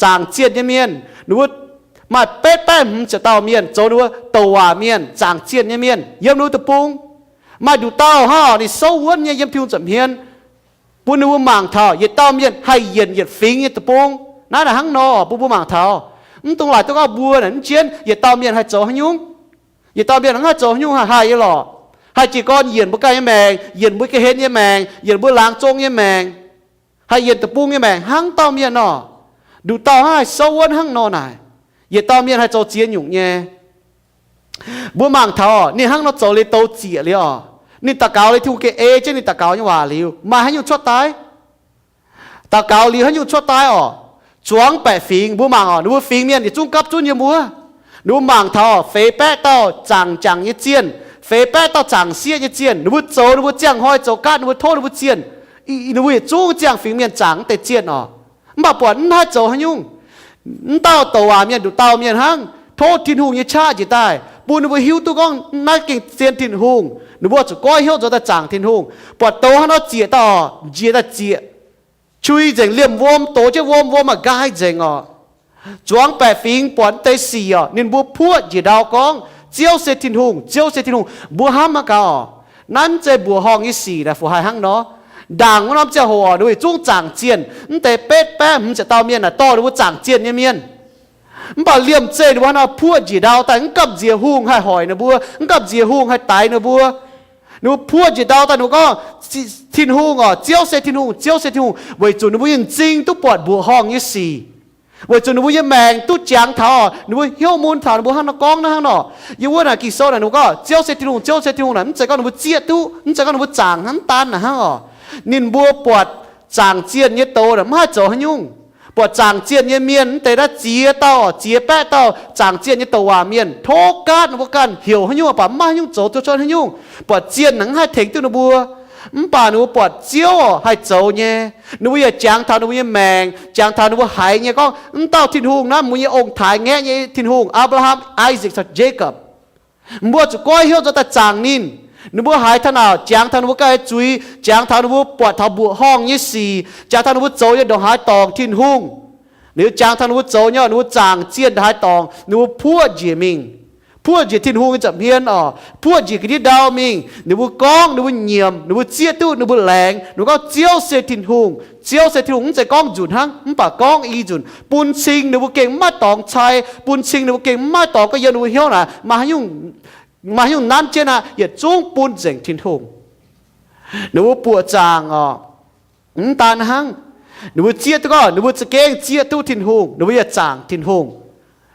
zaangc zienh nyei mienh, ninh mbuo maaih betv baeqv hmz ziepc dauh mienh zoux ninh mbuo douc waac mienh, zaangc zienh nyei mienh yiem ninh mbuo deic-bung. Maaih nduqc dauh hnangv oc, ninh souv wuonv nyei yiem Tin-Hungh nza'hmien, bun ninh mbuo mangc taux yietc dauh mienh haih yienc yietc fingx nyei deic-bung. Naaiv naaic hnangv nor bun mbuo mangc taux. Mv dungx laaic duqv gorngv mbuo naaic mv jienv yietc dauh mienh haih zoux haaix nyungc. Yietc dauh mienh hnangv haih zoux haaix nyungc, haih haih nyei lorqc. Haih jiez gorn yienc mbuo ganh nyei maengc, yienc mbuo ga'hlen nyei maengc, yienc mbuo laangz zong nyei maengc, haih yienc deic-bung nyei maengc hnangv dauh mienh nor. Nduqc dauh hnangv haih souv wuonv hnangv nor naaic. Yietc dauh mienh haih zoux ziex nyungc nyei. Mbuo mangc taux ninh hnangv nor zoux liuz douz ziec liuz oc, ninh daux gaux liuz Tin-Hungh gengh ei jienv ninh daux gaux nyei waac liuz, maaih haaix nyungc cuotv daaih? Daux gaux liuz haaix nyungc cuotv daaih oc? Zuangx baeqc fingx. Mbuo mangc oc, ninh mbuo fingx mienh yietc zungv gapv zunv yiem wuov. Ninh mbuo mangc taux feix baeqv dauh zaangc jangc nyei zienh, feix baeqv dauh zaangc sieqv nyei zienh. Ninh mbuo zoux ninh mbuo ziangh hnoi zoux gaatv ninh mbuo tov ninh mbuo zienh. Ninh mbuo yietc zungv ziangh fingx mienh zaangc mv deix zienh oc. Mv baac buatc mv haih zoux haaix nyungc. Mv dauh douc waac mienh nduqc dauh mienh hnangv tov Tin-Hungh nyei qaqv njiec daaih bun ninh mbuo hiuv duqv gorngv naaiv gengh zien Tin-Hungh. Ninh mbuo zuqc goiv hnyouv nzuonx daaih zaangc Tin-Hungh. Buatc douz hnangv nor ziec dauh oc, njiec daaih ziec, qui nzengc, liemh wuom dox jienv wuom, wuom aqc nqaai nzengc oc. Zuangx baeqc fingx buatc mv deix sic oc, ninh mbuo puoqv njiec ndau gorngv, Ziouv se Tin-Hungh, Ziouv se Tin-Hungh. Mbuo hnamv maiv gaux oc, naaiv mv zeiz mbuoqc horngh nyei sic naaic fu haih hnangv nor. Ndaangc wuov norm ziangh hoc oc, ninh mbuo yietc zungv zaangc zienh. Mv deix betv baeqv hmz ziepc dauh mienh naaic dorh ninh mbuo zaangc zienh nyei mienh. Mv baac liemh zeih ninh mbuo hnangv nor puoqv njiec ndau daaih, mv gamh nziex hungh haih hoic ninh mbuo, mv gamh nziex hungh haih daix ninh mbuo. Ninh mbuo puoqv njiec ndau daaih ninh mbuo gorngv, Tin-Hungh oc, Ziouv se Tin-Hungh, Ziouv se Tin-Hungh, weic zuqc ninh mbuo nyei m'zing duqv buatc mbuoqc horngh nyei sic. Weic zuqc ninh mbuo nyei maengc duqv jangx taux oc, ninh mbuo hnyouv mun taux ninh mbuo hnangv nor gorngv naaiv hnangv nor. Yiem wuov naaic Ging-Sou naaic ninh mbuo gorngv, Ziouv se Tin-Hungh, Ziouv se Tin-Hungh naaic, mv zeiz gorngv ninh mbuo zieqv duqv, mv zeiz gorngv ninh mbuo zaangc hnangv daan naaic hnangv oc. Ninh mbuo buatc zaangc zienh nyei douz naaic mv haih zoux haaix nyungc. Buatc zaangc zienh nyei mienh mv deix naaiv ziex dauh, ziex baeqv dauh zaangc zienh nyei douc waac mienh tov gaatv ninh mbuo ganh heuc haaix nyungc, mv baac mv maaih haaix nyungc zoux duqv cuotv haaix nyungc. Buatc zienh naaic mv haih tengx duqv ninh mbuo. Mv baac ninh mbuo buatc Ziouv oc haih zoux nyei. Ninh mbuo yaac jangx taux ninh mbuo nyei maengc, jangx taux ninh mbuo haiz nyei gorngv, mv dauh Tin-Hungh naaiv mbuo nyei ong-taaix ngaeqv nyei Tin-Hungh, Apc^laa^ham, Isaac caux Jacob. Mbuo zuqc goiv hnyouv nzuonx daaih zaangc ninh. Ninh mbuo haiz taux naaic, jangx taux ninh mbuo ganh nyei zuiz, jangx taux ninh mbuo buatc taux mbuoqc horngh nyei sic, jangx taux ninh mbuo zoux nyei ndongc haaix dorngc Tin-Hungh. Liuz jangx taux ninh mbuo zoux nyei, ninh mbuo zaangc zienh ndongc haaix dorngc, ninh mbuo puoqv njiec mingh. Puoqv njiec Tin-Hungh nyei nza'hmien oc, puoqv njiec ga'ndiev ndau mingh. Ninh mbuo gorngv, ninh mbuo nyiemc, ninh mbuo zieqv duqv, ninh mbuo laengz, ninh mbuo gorngv, Ziouv se Tin-Hungh, Ziouv se Tin-Hungh. Mv zeiz gorngv nzunc hnangv, mv baac gorngv i nzunc bun cing ninh mbuo gengh mv maaih dorngx cai, bun cing ninh mbuo gengh mv maaih dorngx gorngv yiem ninh mbuo hnyouv naaic maaih haaix nyungc nanv jienv aqv, yietc zungv bun nzengc Tin-Hungh. Ninh mbuo buoqc zaangc oc. Mv daan hnangv, ninh mbuo zieqv duqv gorngv, ninh mbuo za'gengh zieqv duqv Tin-Hungh, ninh mbuo yaac zaangc Tin-Hungh.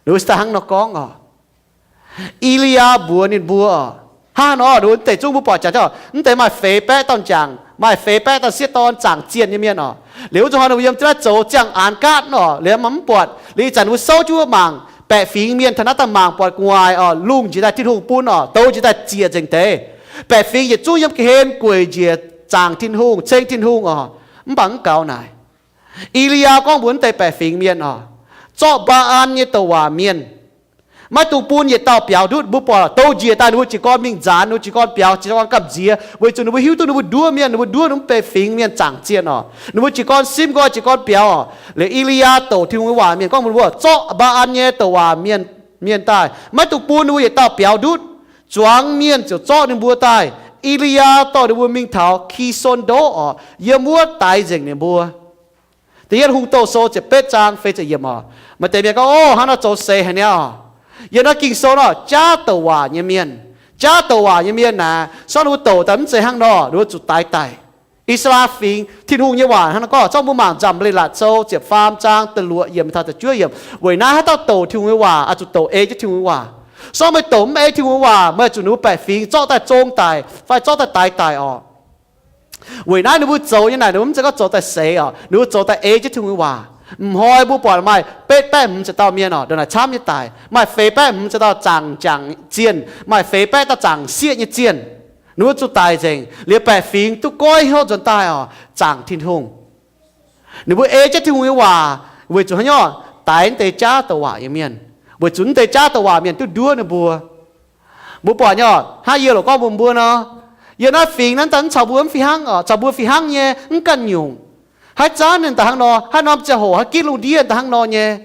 Ninh mbuo se daaih hnangv nor gorngv oc. E^li^yaa mbuox ninh mbuo, hnangv nor ninh mbuo deix zungv mbuo buatc jaax, mv deix maaih feix baeqv dauh njangc, maaih feix baeqv dauh sieqv dorn zaangc zienh nyei mienh oc. Liuz wuov zanc hnoi ninh mbuo yiem jienv naaiv zoux ziangh aanx gaatv oc, liuz mv buatc. Liuz ih zanc ninh mbuo souv jienv wuov mangc, baeqc fingx mienh taux naaiv daaih mangc buatc gu'nguaaic oc, lungh njiec daaih Tin-Hungh bun oc, douz njiec daaih ziec nzengc deix. Baeqc fingx yietc zungv yiem ga'hlen gueic njiec zaangc Tin-Hungh, ceng Tin-Hungh oc. Mv baac mv gaux naaic. E^li^yaa gorngv mbuox mv deix baeqc fingx mienh oc, zorqv Mbaa^an nyei douc waac mienh. Maiv dungx bun yietc dauh biaux ndutv. Mbuo buatc douz njiec daaih ninh mbuo jiez gorn mingh nzaanx, ninh mbuo jiez gorn biaux, jiez gorn gamh nziex, weic zuqc ninh mbuo hiuv duqv ninh mbuo nduov mienh, ninh mbuo nduov ninh mbuo baeqc fingx mienh zaangc zienh oc. Ninh mbuo jiez gorn simv nqoi, jiez gorn biaux oc. Liuz E^li^yaa douc Tin-Hungh nyei waac mienh gorngv mbuox ninh mbuo, zorqv Mbaa^an nyei douc waac mienh, mienh daaih. Maiv dungx bun ninh mbuo yietc dauh biaux ndutv. Zuangx mienh ziouc zorqv ninh mbuo daaih. E^li^yaa dorh ninh mbuo mingh taux Ki^son Ndoqv oc, yiem wuov daix nzengc ninh mbuo. Da'yietv Hungh Douh Sou ziepc betv zaang feix ziepc yiemc oc. Maaih deix mienh gorngv, Ov, hnangv nor zoux seix haic niaa oc. Yiem naaiv Ging-Sou nor, jaav douc waac nyei mienh, jaav douc waac nyei mienh naaic, se gorngv ninh mbuo douc daaih mv zeiz hnangv nor, ninh mbuo zuqc daix daic. I^saa^laa^en Fingx, Tin-Hungh nyei waac hnangv nor gorngv, se gorngv mbuo mangc Nzamc Leiz-Latc Sou ziepc faam zaang da'luoqc yiemc taux da'juov yiemc, weic naaiv haaix dauh douc Tin-Hungh nyei waac oix zuqc douc ei jienv Tin-Hungh nyei waac. Se gorngv meih douc mv ei Tin-Hungh nyei waac, meih zuqc ninh mbuo baeqc fingx zorqv daaih zong daic fai zorqv daaih daix daic oc. Weic naaiv ninh mbuo zoux nyei naaic, ninh mbuo mv zeiz gorngv zoux daaih seix oc, ninh mbuo zoux daaih ei jienv Tin-Hungh nyei waac. M'hnoi mbuo buatc maaih betv baeqv hmz ziepc dauh mienh oc, ndongc naaic camv nyei daic. Maaih feix baeqv hmz ziepc dauh zaangc jangc zienh, maaih feix baeqv dauh zaangc sieqv nyei zienh. Ninh mbuo zuqc daic nzengc, liuz baeqc fingx duqv goiv hnyouv nzuonx daaih oc, zaangc Tin-Hungh. Ninh mbuo ei jienv Tin-Hungh nyei waac weic zuqc haaix nyungc? Daix naaiv deix jaav douc waac nyei mienh, weic zuqc naaiv deix jaav douc waac mienh duqv nduov ninh mbuo. Mbuo buatc nyei oc, hnangv yie loc gorngv mbuox mbuo nor, yiem naaiv fingx naaiv daaih mv caux mbuo mv fih hnangv oc, caux mbuo fih hnangv nyei mv ganh nyungc. Haaix zanc ninh daaih hnangv nor, haaix norm ziangh hoc haaix ginv lungh ndiev daaih hnangv nor nyei.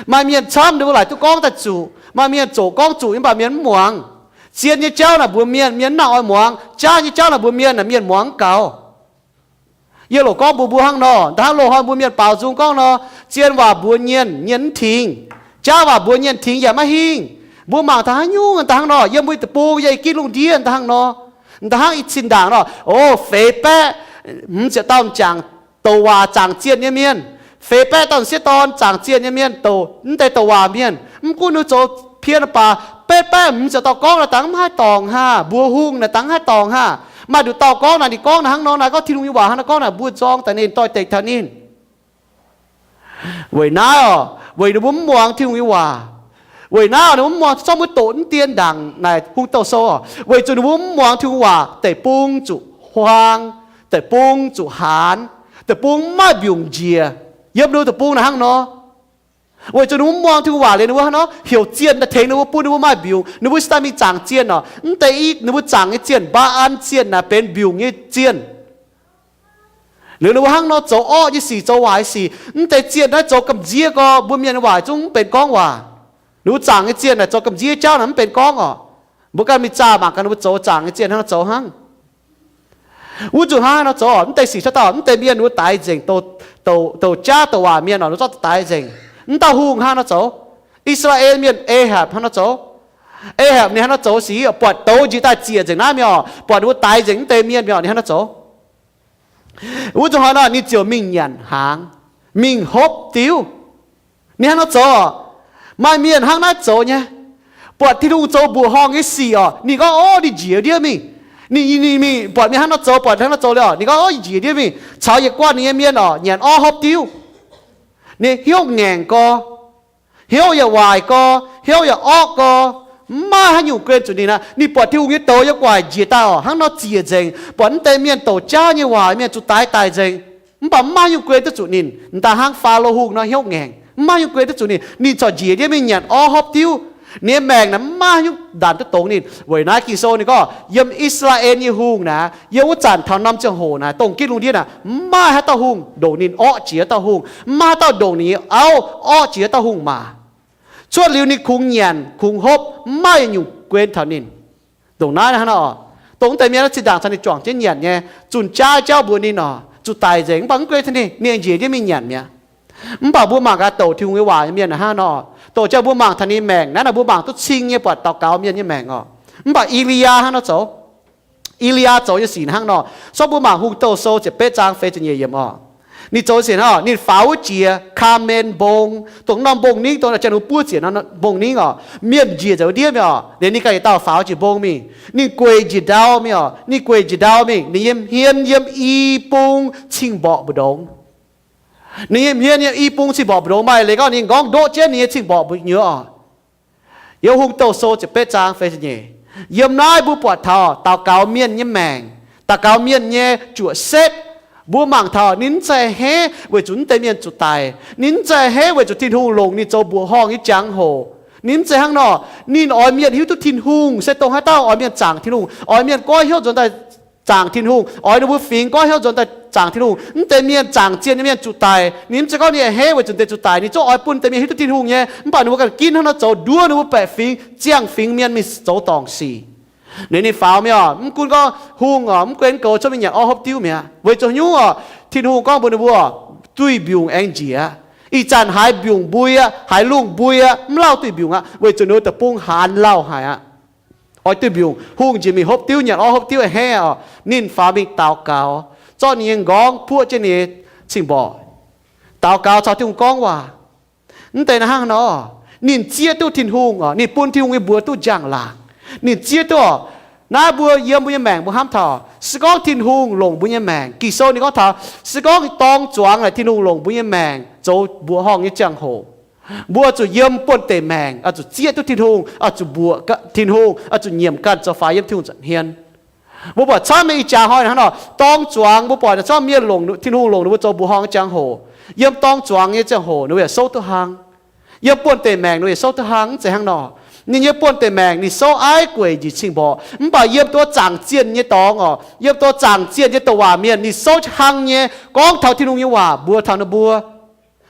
Maaih mienh camv ninh mbuo laaic duqv gorngv daaih zuqc, maaih mienh zoqc gorngv zuqc nyei, mv baac mienh mv muangx. Zien nyei jauv naaic mbuox mienh, mienh mv nangc oix muangx. Jaav nyei jauv naaic mbuox mienh, mienh muangx mv gaux. Yie loc gorngv mbuox mbuo hnangv nor, da'hnangv loz-hnoi mbuo mienh baaux nzung gorngv nor, zien waac mbuox mienh, mienh mv tingx. Jaav waac mbuox mienh tingx yaac maiv hingh. Mbuo mangc taux haaix nyungc da'hnangv nor, yiem mbuo deic-bung yaac i ginv lungh ndiev da'hnangv nor. Da'hnangv i cin ndaangc nor, o, feix baeqv hmz ziepc dauh m'jangc douc waac zaangc zienh nyei mienh, feix baeqv dauh m'sieqv dorn zaangc zienh nyei mienh, douc, mv deix douc waac mienh. Mv gunv ninh zoux pien baac, betv baeqv hmz ziepc dauh gorngv naaic dangh mv haih dorngc haah, mbuox hungh naaic dangh mv haih dorngc haah. Maaih nduqc dauh gorngv naaic, ninh gorngv naaic hnangv nor, naaic gorngv Tin-Hungh nyei waac hnangv nor gorngv naaic, mbuo nzorng daaih ninh, doix-dekc taux ninh. Weic naaiv oc, weic ninh mbuo mv muangx Tin-Hungh nyei waac. Weic naaiv oc, ninh mbuo mv muangx, zorqv mbuo doqc mv dien ndaangc naaic hungh douh sou oc, weic zuqc ninh mbuo mv muangx Tin-Hungh waac, deic-bung zuqc huaang, deic-bung zuqc haanz, deic-bung mv maaih mbiungc njiec. Yiem ninh mbuo deic-bung naaic hnangv nor. Weic zuqc ninh mbuo mv muangx Tin-Hungh waac liuz, ninh mbuo hnangv nor heuc zienh daaih tengx ninh mbuo, bun ninh mbuo maaih mbiungc, ninh mbuo cingx daaih mingh zaangc zienh oc. Mv deix i ninh mbuo zaangc nyei zienh, Mbaa^an zienh naaic benx mbiungc nyei zienh. Liuz ninh mbuo hnangv nor zoux orqv nyei sic, zoux waaic nyei sic. Mv deix zienh naaiv zoux gamh nziev gorx, mbuo mienh nyei waac zungv mv benx gorngv waac. Ninh mbuo zaangc nyei zienh naaic zoux gamh nziev jauv naaic mv benx gorngv oc. Mbuo ganh mingh zaah mangc gaax ninh mbuo zoux zaangc nyei zienh hnangv nor zoux hnangv. Wuov zuqc hnangv haaix nor zoux oc, mv deix sic cuotv dauh, mv deix mienh ninh mbuo daix nzengc, douc, douc jaav douc waac mienh oc, ninh zorqv daix nzengc. Mv dauh hungh hnangv nor zoux. I^saa^laa^en Mienh Ahapv hnangv nor zoux. Ahapv ninh hnangv nor zoux sic, buatc douz njiec daaih ziec nzengc naaiv mienh oc, buatc ninh mbuo daix nzengc mv deix mienh mienh oc, ninh hnangv nor zoux. Wuov zuqc hnoi nor ninh ziouc mingh nyanc hnaangx, mingh hopv diuv. Ninh hnangv nor zoux oc. Maaih mienh hnangv naaiv zoux nyei. Buatc Tin-Hungh zoux mbuoqc horngh nyei sic oc, ninh gorngv, ov, ninh njiec ndiev mingh. Ninh, ninh mingh buatc mienh hnangv nor zoux, buatc hnangv nor zoux liuz oc, ninh gorngv, ov, njiec ndiev mingh. Caux yietc guanh ninh nyei mienh oc, nyanc orv hopv diuv. Ninh hnyouv ngaengc gorx, hnyouv yaac waaic gorx, hnyouv yaac orqv gorx, mv maaih haaix nyungc guen zuqc ninh aqv. Ninh buatc Tin-Hungh nyei douz yiem gu'nguaaic njiec daaih oc, hnangv nor ziec nzengc. Buatc mv deix mienh douc jaav nyei waac mienh zuqc daix daic nzengc, mv baac mv maaih haaix nyungc guen duqv zuqc ninh. M'daaih hnangv Faalo Hungh nor hnyouv ngaengc, mv maaih haaix nyungc guen duqv zuqc ninh. Ninh corc njiec ndiev mingh nyanc orv hopv diuv. Ninh nyei maengc naaic mv maaih haaix nyungc ndanc duqv dongz ninh. Weic naaiv Ging-Sou ninh gorngv, yiem I^saa^laa^en nyei hungh naaic, yiem wuov zanc taux norm ziangh hoc naaic, dongh ginv lungh ndiev naaic, mv maaih haaix dauh hungh ndongc ninh orqv jiex dauh hungh, mv maaih haaix dauh ndongc ninh nyei auv orqv jiex dauh hungh maac. Cuotv liuz ninh kungx nyanc kungx hopv, mv maaih nyungc guen taux ninh. Ndongc naaiv hnangv nor, dongh mv deix mienh zinh ndaangc caux ninh juangc jienv nyanc nyei, zunh jaav jauv mbuox ninh oc, zuqc daic nzengc, mv baac mv guen taux ninh, ninh njiec ndiev mingh nyanc mi'aqv. Mv baac mbuo mangc gaax douc Tin-Hungh nyei waac nyei mienh hnangv nor, douc jauv mbuo mangc taux ninh maengc naaiv nor, mbuo mangc duqv cing nyei, buatc daux gaux mienh nyei maengc oc. Mv baac I^li^yaa hnangv nor zoux. I^li^yaa zoux nyei sic hnangv nor, sortv mbuo mangc Hungh Douh Sou ziepc betv zaang feix ziepc nyeic yiemc oc. Ninh zoux sic hnangv nor, ninh faaux wuov jiex Kaamen Mbong, dongh norm mbong ningv, dongh janx-hungh buov ziec norm mbong ningv oc. Mienh njiec nzengc wuov ndiev mingh oc, liuz ninh ganh yietc dauh faaux jiex mbong mingh. Ninh gueic njiec ndau mingh oc, ninh gueic njiec ndau mingh, ninh nyei hmien yiem i bung cing-mborqc mbu'ndongx. Ninh nyei hmien yiem i bung cing-mborqc mbu'ndongx, maaih leiz gorngv ninh m'nqorngv ndoqv jienv ninh nyei cing-mborqc mbu'nyuoz oc. Yiem Hungh Douh Sou ziepc betv zaang feix ziepc nyeic. Yiem naaiv mbuo buatc taux daux gaux mienh nyei maengc, daux gaux mienh nyei juoqc setv. Mbuo mangc taux ninh mv zeiz a'hneiv weic zuqc mv deix mienh zuqc daic. Ninh mv zeiz a'hneiv weic zuqc Tin-Hungh longc ninh zoux mbuoqc horngh nyei jangx-hoc. Ninh mv zeiz hnangv nor. Ninh oix mienh hiuv duqv Tin-Hungh se dongh haaix dauh oix mienh zaangc Tin-Hungh, oix mienh goiv hnyouv nzuonx daaih zaangc Tin-Hungh, oix ninh mbuo fingx goiv hnyouv nzuonx daaih zaangc Tin-Hungh. Mv deix mienh zaangc zienh nyei mienh zuqc daic, ninh mv zeiz gorngv ninh a'hneiv weic zuqc deix zuqc daic, ninh zungv oix bun deix mienh hiuv duqv Tin-Hungh nyei. Mv baac ninh mbuo ganh ginv hnangv nor zoux, nduov ninh mbuo baeqc fingx, ziangh fingx mienh mingh zoux dorngc sic. Liuz ninh faaux mingh oc, mv gunv gorngv hungh oc, mv gunv goux cuotv mingh nyanc orv hopv diuv mi'aqv. Weic zuqc nyungc oc, Tin-Hungh gorngv mbuox ninh mbuo, duih mbiungc aengx njiec aqv. Ih zanc haiz mbiungc mbui aqv, haiz lungh mbui aqv, mv lauh duih mbiungc aqv, weic zuqc ninh mbuo deic-bung haanz lauh haic aqv. Oix duih mbiungc, hungh njiec mingh hopv diuv, nyanc orv hopv diuv a'hneiv oc. Ninh faaux mingh daux gaux, zorqv ninh nyei m'nqorngv puoqv jienv ninh nyei cing-mborqc, daux gaux caux Tin-Hungh gorngv waac. Mv deix naaiv hnangv nor, ninh zieqv duqv Tin-Hungh oc, ninh bun Tin-Hungh nyei mbuox duqv njang-laangc. Ninh zieqv duqv oc. Naaiv mbuo yiem mbuo nyei maengc mbuo hnamv taux, se gorngv Tin-Hungh longc mbuo nyei maengc, Ging-Sou ninh gorngv taux, se gorngv dorng zuangx naaic Tin-Hungh longc mbuo nyei maengc zoux mbuoqc horngh nyei ziangh hoc, mbuo zuqc yiem buonv-deic maengc oix zuqc zieqv duqv Tin-Hungh, oix zuqc mbuoqc Tin-Hungh, oix zuqc nyiemc ganh zoux faix yiem Tin-Hungh nza'hmien. Mbuo buatc camv nyei ih jaax hnoi hnangv nor, dorng zuangx mbuo buatc naaiv camv mienh longc, Tin-Hungh longc ninh mbuo zoux mbuoqc horngh nyei ziangh hoc. Yiem dorng zuangx nyei ziangh hoc ninh mbuo yaac souv duqv hlang. Yiem buonv-deic maengc ninh mbuo yaac souv duqv hlang, mv zeiz hnangv nor. Ninh yiem buonv-deic maengc ninh souv aiv gueic njiec cing-mborqc, mv baac yiem duqv zaangc zienh nyei dorngx oc, yiem duqv zaangc zienh nyei douc waac mienh ninh souv hlang nyei gorngv taux Tin-Hungh nyei waac mbuox taux ninh mbuo.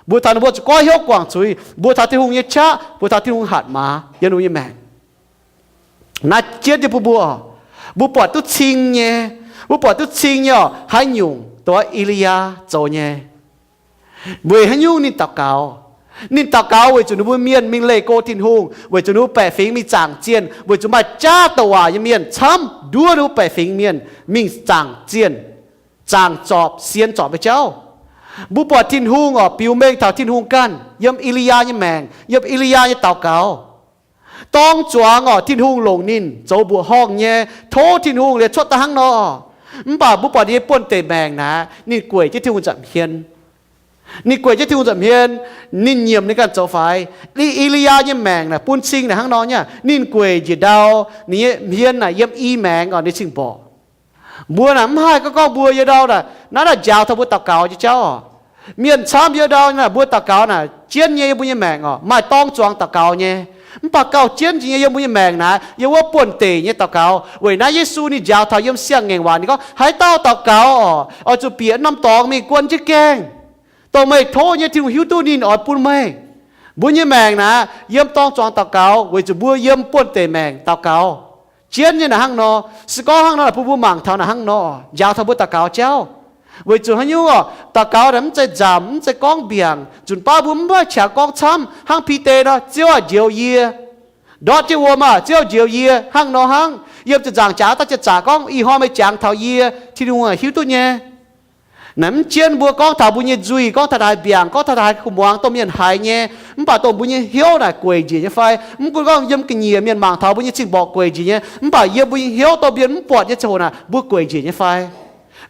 Mbuox taux ninh mbuo zuqc goiv hnyouv guangc zuiz, mbuox taux Tin-Hungh nyei qaqv, mbuox taux Tin-Hungh hatc maaz yiem ninh mbuo nyei maengc. Naaiv jienv jienv bun mbuo, mbuo buatc duqv cing nyei, mbuo buatc duqv cing nyei oc, haaix nyungc dongh E^li^yaa zoux nyei. Weic haaix nyungc ninh daux gaux? Ninh daux gaux weic zuqc ninh mbuo mienh mingh leih go Tin-Hungh, weic zuqc ninh mbuo baeqc fingx mingh zaangc zienh, weic zuqc maaih jaav douc waac nyei mienh camv nduov ninh mbuo baeqc fingx mienh mingh zaangc zienh, zaangc zorpc, sienx zorpc nyei jauv. Mbuo buatc Tin-Hungh oc, biux mengh taux Tin-Hungh ganh yiem E^li^yaa nyei maengc, yiem E^li^yaa nyei daux gaux. Dorng zuangx oc, Tin-Hungh longc ninh zoux mbuoqc horngh nyei, tov Tin-Hungh liuz cuotv daaih hnangv nor. Mv baac mbuo buatc ninh nyei buonv-deic maengc naaic, ninh gueic jienv Tin-Hungh nza'hmien. Ninh gueic jienv Tin-Hungh nza'hmien, ninh nyiemc ninh ganh zoux faix. E^li^yaa nyei maengc naaic bun cing naaic hnangv nor nyei, ninh gueic njiec ndau, ninh nyei hmien naaic yiem i maengx oc, ninh cing-mborqc. Mbuo naaic mv haih gorngv, gorngv mbuo yiem ndau naaic, naaiv naaic njaaux taux mbuo daux gaux nyei jauv oc. Mienh camv yiem ndau naaic, mbuo daux gaux naaic jienv nyei yiem mbuo nyei maengc oc, maaih dorng zuangx daux gaux nyei. Mv baac gauh jienv jiex nyei yiem mbuo nyei maengc naaic, yiem wuov buonv-deic nyei daux gaux. Weic naaiv Yesu ninh njaaux taux yiem siang-ngaengc waac ninh gorngv, haaix dauh daux gaux oc, oix zuqc bieqc norm dorngx mingh guon jienv gaengh, dongh meih tov nyei Tin-Hungh hiuv duqv ninh oix bun meih. Mbuo nyei maengc naaic yiem dorng zuangx daux gaux weic zuqc mbuo yiem buonv-deic maengc daux gaux. Jienv nyei naaic hnangv nor, se gorngv hnangv nor naaic bun mbuo mangc taux naaic hnangv nor, njaaux taux mbuo daux gaux jauv. Weic zuqc haaix nyungc oc, daux gaux naaic mv zeiz nzamc, mv zeiz gorngv mbiaangc. Nzunc baav mbuo mv maaih qangx gorngv camv, hnangv Bide nor, Ziouv aah, njoux yie. Ndortv jienv wuom aah, Ziouv njoux yie, hnangv nor hnangv. Yiem ziepc nzaangc jaax daaih ziepc zaqc gorngv, ih hnoi meih jangx taux yie, Tin-Hungh aah, hiuv duqv nyei. Naaic mv jienv mbuo gorngv taux mbuo nyei nzuih, gorngv taux haaix mbiaangc, gorngv taux haaix kuv muangx dongh mienh haiz nyei, mv baac dongh mbuo nyei hnyouv naaic gueic njiec nyei fai? Mv gunv gorngv yiem ga'nyiec mienh mangc taux mbuo nyei cing-mborqc gueic njiec nyei, mv baac yiem mbuo nyei hnyouv dongh mienh mv buatc nyei ziangh hoc naaic mbuo gueic njiec nyei fai?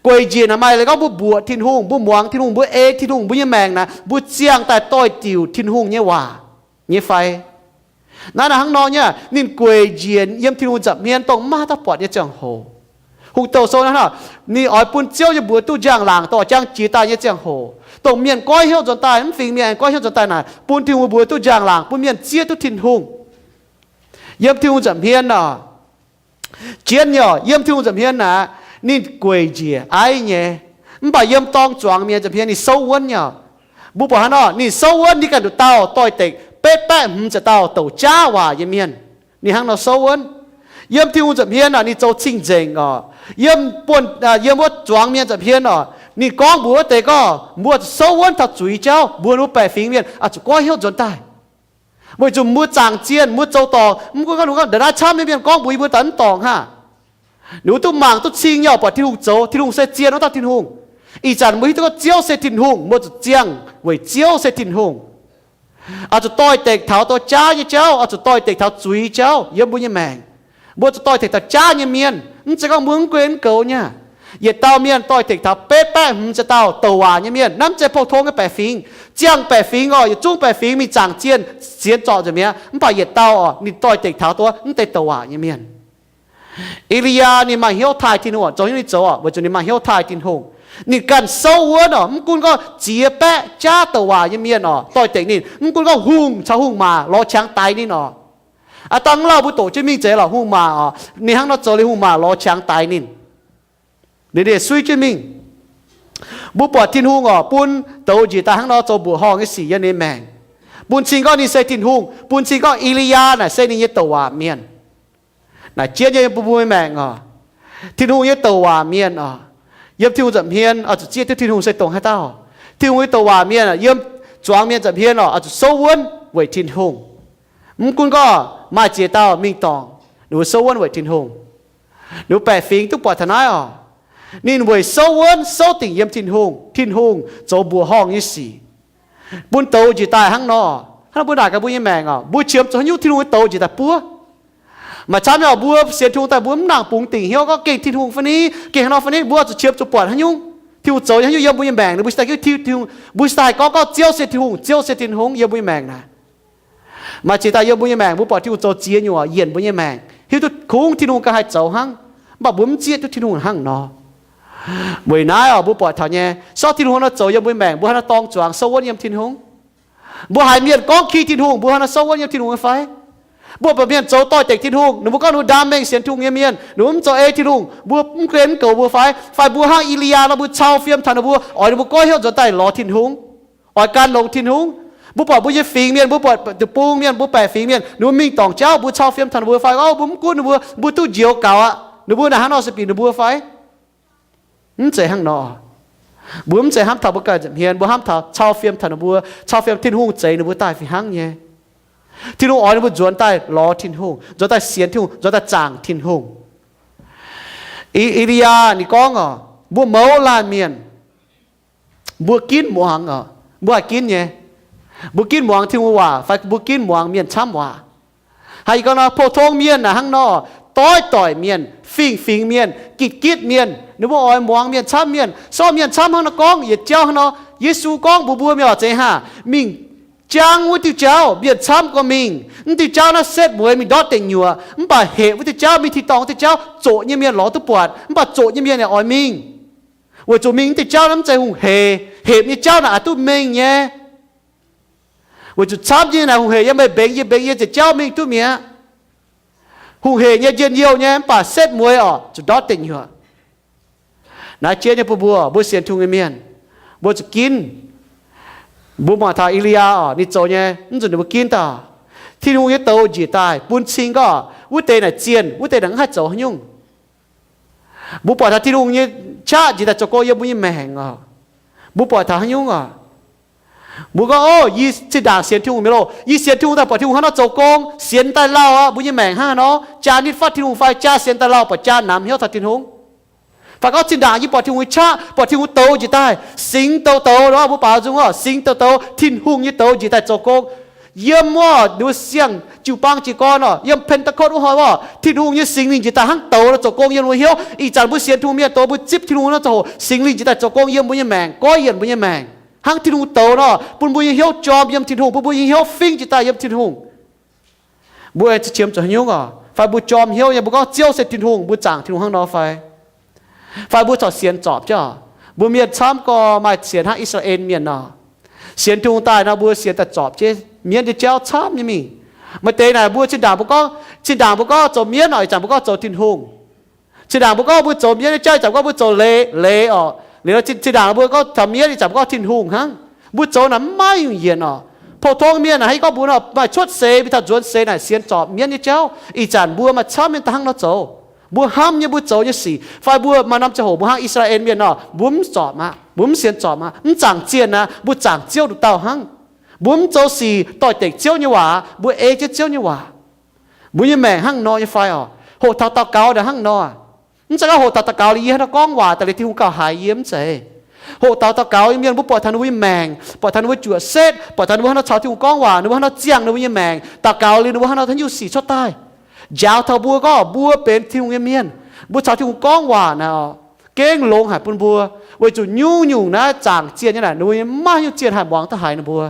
Gueic njiec naaic maaih leiz gorngv mbuo mbuoqc Tin-Hungh, mbuo muangx Tin-Hungh, mbuo ei Tin-Hungh, mbuo nyei maengc naaic mbuo ziangh daaih doix-diuc Tin-Hungh nyei waac nyei fai? Naaiv naaic hnangv nor nyei, ninh gueic njiec yiem Tin-Hungh nza'hmien dongh maiv maaih dauh buatc nyei ziangh hoc. Hungh Douh Sou naaiv, ninh oix bun Ziouv nyei mbuox duqv njang-laangc dongh oix jangx jiex daaih nyei ziangh hoc, dongh mienh goiv hnyouv nzuonx daaih, mv fingx mienh goiv hnyouv nzuonx daaih naaic, bun Tin-Hungh mbuox duqv njang-laangc, bun mienh zieqv duqv Tin-Hungh. Yiem Tin-Hungh nza'hmien oc, jienv nyei oc, yiem Tin-Hungh nza'hmien naaic, ninh gueic njiec aiv nyei. Mv baac yiem dorng zuangx mienh nza'hmien ninh souv wuonv nyei oc. Mbuo buatc hnangv nor, ninh souv wuonv ninh ganh nduqc dauh doix-dekc betv baeqv hmz ziepc dauh douc jaav waac nyei mienh. Ninh hnangv nor souv wuonv. Yiem Tin-Hungh nza'hmien oc, ninh zoux cing-nzengc oc. Yiem buonv, yiem wuov zuangx mienh nza'hmien oc, ninh gorngv mbuox wuov deix gorngv, mbuo zuqc souv wuonv taux zuiz jauv, mbuo ninh mbuo baeqc fingx mienh oix zuqc goiv hnyouv nzuonx daaih. Weic zuqc mbuo zaangc zienh, mbuo zoux dorngc, mv gunv gorngv ninh gorngv ndongc naaiv camv nyei mienh gorngv mbuox yie mbuo daaih mv dorngc hnangv. Ninh mbuo duqv mangc duqv cing nyei oc, buatc Tin-Hungh zoux, Tin-Hungh se zien wuov dauh Tin-Hungh. Ih zanc mbuo hiuv duqv gorngv Ziouv se Tin-Hungh, mbuo zuqc ziangh weic Ziouv se Tin-Hungh. Oix zuqc doix-dekc taux douz jaav nyei jauv, oix zuqc doix-dekc taux zuiz jauv yiem mbuo nyei maengc. Mbuo zuqc doix-dekc taux jaav nyei mienh, mv zeiz gorngv mbuo mv guei mv goux nyei. Yietc dauh mienh doix-dekc taux betv baeqv hmz ziepc dauh douc waac nyei mienh, naaiv mv zeiz pou-tong nyei baeqc fingx. Ziangh baeqc fingx oc, yietc zungv baeqc fingx mingh zaangc zienh, sienx zorc nzengc mi'aqv, mv baac yietc dauh oc, ninh doix-dekc taux duqv mv deix douc waac nyei mienh. E^li^yaa ninh maaih hnyouv taaih Tin-Hungh oc, zoux hnyouv ninh zoux oc, weic zuqc ninh maaih hnyouv taaih Tin-Hungh. Ninh ganh souv wuonv oc, mv gunv gorngv ziex baeqv jaav douc waac nyei mienh oc doix-dekc ninh, mv gunv gorngv hungh caux hungh maac lorz qangx daix ninh oc. Aav dangh mv lauh mbuo doqc jienv mingh zeiz lorqc, hungh maac oc, ninh hnangv nor zoux liuz hungh maac lorz qangx daix ninh, liuz ninh suiv jienv mingh. Mbuo buatc Tin-Hungh oc, bun douz njiec daaih hnangv nor zoux mbuoqc horngh nyei sic yiem ninh maengc, bun cing gorngv ninh se Tin-Hungh, bun cing gorngv E^li^yaa naaic se ninh nyei douc waac mienh. Naaic jienv nyei yiem bun mbuo nyei maengc oc. Tin-Hungh nyei douc waac mienh oc, yiem Tin-Hungh nza'hmien oix zuqc zieqv duqv Tin-Hungh se dongh haaix dauh. Tin-Hungh nyei douc waac mienh yiem zuangx mienh nza'hmien oc, oix zuqc souv wuonv weic Tin-Hungh. Mv gunv gorngv maaih ziex dauh mingh dorngc, ninh mbuo souv wuonv weic Tin-Hungh. Ninh mbuo baeqc fingx duqv buatc taux naaiv oc. Ninh weic souv wuonv souv dingc yiem Tin-Hungh, Tin-Hungh zoux mbuoqc horngh nyei sic, bun douz njiec daaih hnangv nor. Hnangv nor mbuo naaic gaax mbuo nyei maengc oc, mbuo qiemx zuqc haaix nyungc Tin-Hungh nyei douz njiec daaih buov? Maaih camv nyei oc, mbuo sienx Tin-Hungh daaih mbuo mv nangc bungx dingc hnyouv gorngv gengh Tin-Hungh fai ni, gengh haaix nor fai ni, mbuo zuqc qiemx zuqc buatc haaix nyungc Tin-Hungh zoux nyei, haaix nyungc yiem mbuo nyei maengc, mbuo cingx daaih hiuv Tin-Hungh, mbuo cingx daaih haih gorngv gorngv Ziouv se Tin-Hungh, Ziouv se Tin-Hungh yiem mbuo nyei maengc naaic. Maaih ziex daaih yiem mbuo nyei maengc mbuo buatc Tin-Hungh zoux ziex nyungc yienc mbuo nyei maengc, hiuv duqv kungx Tin-Hungh ganh haih zoux hnangv, mv baac mbuo mv zieqv duqv Tin-Hungh hnangv nor. Weic naaiv oc, mbuo buatc taux nyei, sortv Tin-Hungh haaix nor zoux yiem mbuo nyei maengc, mbuo haaix nor dorng zuangx souv wuonv yiem Tin-Hungh. Mbuo haiz mienh gorngv ki Tin-Hungh, mbuo haaix nor souv wuonv yiem Tin-Hungh nyei fai? Mbuo buatc mienh zoux doix-dekc Tin-Hungh, ninh mbuo gorngv ninh mbuo ndaam mengh sienx Tin-Hungh nyei mienh, ninh mbuo mv zoux ei Tin-Hungh, mbuo mv guen mv goux mbuo fai? Fai mbuo hnangv E^li^yaa nor, mbuo cau fiem taux ninh mbuo, oix ninh mbuo goiv hnyouv nzuonx daaih lorz Tin-Hungh, oix gan longx Tin-Hungh? Mbuo buatc mbuo nyei fingx mienh, mbuo buatc deic-bung mienh, mbuo baeqc fingx mienh, ninh mbuo mingh dorngc jauv, mbuo cau fiem taux ninh mbuo fai? Gorngv mbuo mv gunv ninh mbuo, mbuo duqv njoux gaux aqv. Ninh mbuo naaic hnangv nor se bieqc ninh mbuo fai? Mv zeiz hnangv nor. Mbuo mv zeiz hnamv taux mbuo ganh nza'hmien, mbuo hnamv taux cau fiem taux ninh mbuo, cau fiem Tin-Hungh zeix ninh mbuo daaih fih hnangv nyei. Tin-Hungh oix ninh mbuo nzuonx daaih lorz Tin-Hungh, nzuonx daaih sienx Tin-Hungh, nzuonx daaih zaangc Tin-Hungh. E, E^li^yaa ninh gorngv oc, mbuo mouz laanh mienh, mbuo ginv muangx oc, mbuo haih ginv nyei. Mbuo ginv muangx Tin-Hungh waac fai mbuo ginv muangx mienh camv waac? Haiz yie gorngv nor, pou-tong mienh naaic hnangv nor, doix-doic mienh, fingx-fingx mienh, gitv-gitv mienh, ninh mbuo oix muangx mienh camv mienh. Sortv mienh camv hnangv nor gorngv yietc jauv hnangv nor. Yesu gorngv mbuox mbuo mienh oc, zeiz haah, mingh jangv wuov diuh jauv, mienh camv gorngv mingh. Mv diuh jauv naaiv setv mueiz mingh ndortv deic nyuoqc, mv baac hepc wuov diuh jauv, mingh tin-dorngh wuov diuh jauv, zoqc nyei mienh lorz duqv buatc, mv baac zoqc nyei mienh yaac oix mingh. Weic zuqc mingh wuov diuh jauv naaiv mv zeiz hungh hec, hepc nyei jauv naaic aqc duqv mengh nyei. Weic zuqc camv nyei naaic hungh hec yiem meih mbengx yie, mbengx yie ziepc jauv mingh duqv mi'aqv. Hungh hec nyei njien-youh nyei mv baac setv mueiz oc, zuqc ndortv deic nyuoqc. Naaiv jiex nyei bun mbuo, mbuo sienx Tin-Hungh nyei mienh, mbuo zuqc ginv. Mbuo mangc taux E^li^yaa oc, ninh zoux nyei, mv nzunc ninh mbuo ginv daaih. Tin-Hungh nyei douz njiec daaih bun cing gorngv wuov deix naaic zienh, wuov deix naaic mv haih zoux haaix nyungc. Mbuo buatc taux Tin-Hungh nyei qaqv njiec daaih zoux gong yiem mbuo nyei maengc oc. Mbuo buatc taux haaix nyungc oc? Mbuo gorngv, o, yie zinh ndaangc sienx Tin-Hungh mi'aqv loh, yie sienx Tin-Hungh daaih buatc Tin-Hungh hnangv nor zoux gong, sienx daaih lauh aqv, mbuo nyei maengc hnangv haaix nor, jaa nitv fatv Tin-Hungh fai jaa sienx daaih lauh buatc jaa namx hnyouv taux Tin-Hungh. Fai gorngv zinh ndaangc yie buatc Tin-Hungh nyei qaqv, buatc Tin-Hungh douz njiec daaih, singx douz douz nor, mbuo baaux nzung oc, singx douz douz, Tin-Hungh nyei douz njiec daaih zoux gong. Yiem wuov, ninh mbuo siang jiu-baang jiez gorn oc, yiem Pentecost wuov hnoi wuov, Tin-Hungh nyei Singx Lingh njiec daaih hnangv douz nor zoux gong yiem mbuo hnyouv. Ih zanc mbuo sienx Tin-Hungh mienh douz, mbuo zipv Tin-Hungh nor zoux hoc, Singx Lingh njiec daaih zoux gong yiem mbuo nyei maengc, goiv yienc mbuo nyei maengc, hnangv Tin-Hungh douz nor, bun mbuo nyei hnyouv jorm yiem Tin-Hungh, bun mbuo nyei hnyouv fingv njiec daaih yiem Tin-Hungh. Mbuo aengx qiemx zuqc haaix nyungc oc? Fai mbuo jorm hnyouv nyei, mbuo gorngv Ziouv se Tin-Hungh, mbuo zaangc Tin-Hungh hnangv nor fai? Fai mbuo corc sienx zorpc jienv oc? Mbuo mienh camv gorx maaih sienx hnangv I^saa^laa^en Mienh nor, sienx Tin-Hungh daaih nor, mbuo sienx daaih zorpc jienv mienv nyei jauv camv nyei mingh. Maaih deix naaic mbuo zinh ndaangc mbuo gorngv, zinh ndaangc mbuo gorngv zoux mienv oc, ih zanc mbuo gorngv zoux Tin-Hungh. Zinh ndaangc mbuo gorngv mbuo zoux mienv nyei jauv, ih zanc mbuo gorngv mbuo zoux leiz, leiz oc. Liuz zinh, zinh ndaangc mbuo gorngv taux mienv, ih zanc mbuo gorngv Tin-Hungh hnangv. Mbuo zoux naaic mv maaih nyungc yienc oc. Pou-tong mienh naaic, haaix gorngv mbuo nor maaih cuotv seix mingh taux nzuonx seix naaic sienx zorpc mienv nyei jauv. Ih zanc mbuo maaih camv mienh daaih hnangv nor zoux. Mbuo hnamv nyei, mbuo zoux nyei sic, fai mbuo maaih norm ziangh hoc mbuo hnangv I^saa^laa^en Mienh nor, mbuo mv zorpc aqv, mbuo mv sienx zorpc aqv, mv zaangc zienh aqv, mbuo zaangc Ziouv nduqc dauh hnangv. Mbuo mv zoux sic doix-dekc Ziouv nyei waac, mbuo ei jienv Ziouv nyei waac. Mbuo nyei maengc hnangv nor nyei fai oc? Hoqc taux daux gaux naaic hnangv nor. Mv zeiz gorngv hoqc taux daux gaux liuz yie hnangv nor gorngv waac daaih liuz Tin-Hungh gauh haiz yie, mv zeiz. Hoqc taux daux gaux nyei mienh, mbuo buatc taux ninh mbuo nyei maengc, buatc taux ninh mbuo juoqc setv, buatc taux ninh mbuo hnangv nor caux Tin-Hungh gorngv waac, ninh mbuo hnangv nor ziangh ninh mbuo nyei maengc, daux gaux liuz ninh mbuo hnangv nor haaix nyungc sic cuotv daaih. Njaaux taux mbuo gorngv mbuo benx Tin-Hungh nyei mienh, mbuo caux Tin-Hungh gorngv waac naaic oc, gengh longx haic bun mbuo, weic zuqc nyungc-nyungc naaiv zaangc zienh nyei naaic, ninh mbuo nyei maiv haaix nyungc zienh haih muangx duqv haiz ninh mbuo.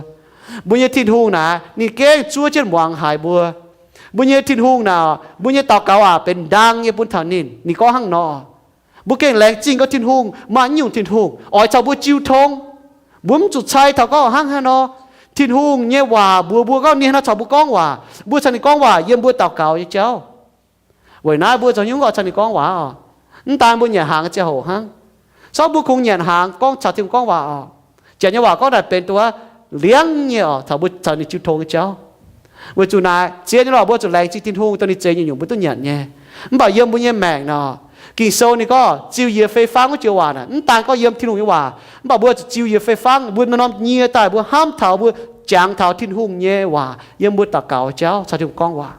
Mbuo nyei Tin-Hungh naaic ninh gengh zuov jienv muangx haiz mbuo. Mbuo nyei Tin-Hungh naaic, mbuo nyei daux gaux aac, benx ndaang nyei bun taux ninh. Ninh gorngv hnangv nor. Mbuo gengh laengz zingh gorngv Tin-Hungh maaih nyungc Tin-Hungh oix caux mbuo jiu tong. Mbuo mv zuqc cai taux gorngv hnangv haaix nor. Tin-Hungh nyei waac mbuox mbuo gorngv ninh hnangv nor caux mbuo gorngv waac, mbuo caux ninh gorngv waac yiem mbuo daux gaux nyei jauv. Weic naaiv mbuo zoux haaix nyungc oix caux ninh gorngv waac oc? Mv daan mbuo nyanc hnaangx nyei ziangh hoc hnangv. Sortv mbuo kungx nyanc hnaangx gorngv caux Tin-Hungh gorngv waac oc. Janx nyei waac gorngv naaic benx duqv liangv nyei oc, taux mbuo caux ninh jiu tong nyei jauv. Weic zuqc naaic zien nyei lorqc, mbuo zuqc laengz zingh Tin-Hungh dongh ninh zeix nyungc-nyungc mbuo duqv nyanc nyei. Mv baac yiem mbuo nyei maengc nor, Ging-Sou ninh gorngv ziux yiez fei fangv wuov joux waac naaic, mv daan gorngv yiem Tin-Hungh nyei waac, mv baac mbuo zuqc ziux yiez fei fangv, mbuo norm-norm nyie daaih mbuo hnamv taux, mbuo jangx taux Tin-Hungh nyei waac yiem mbuo daux gaux jauv, caux Tin-Hungh gorngv waac.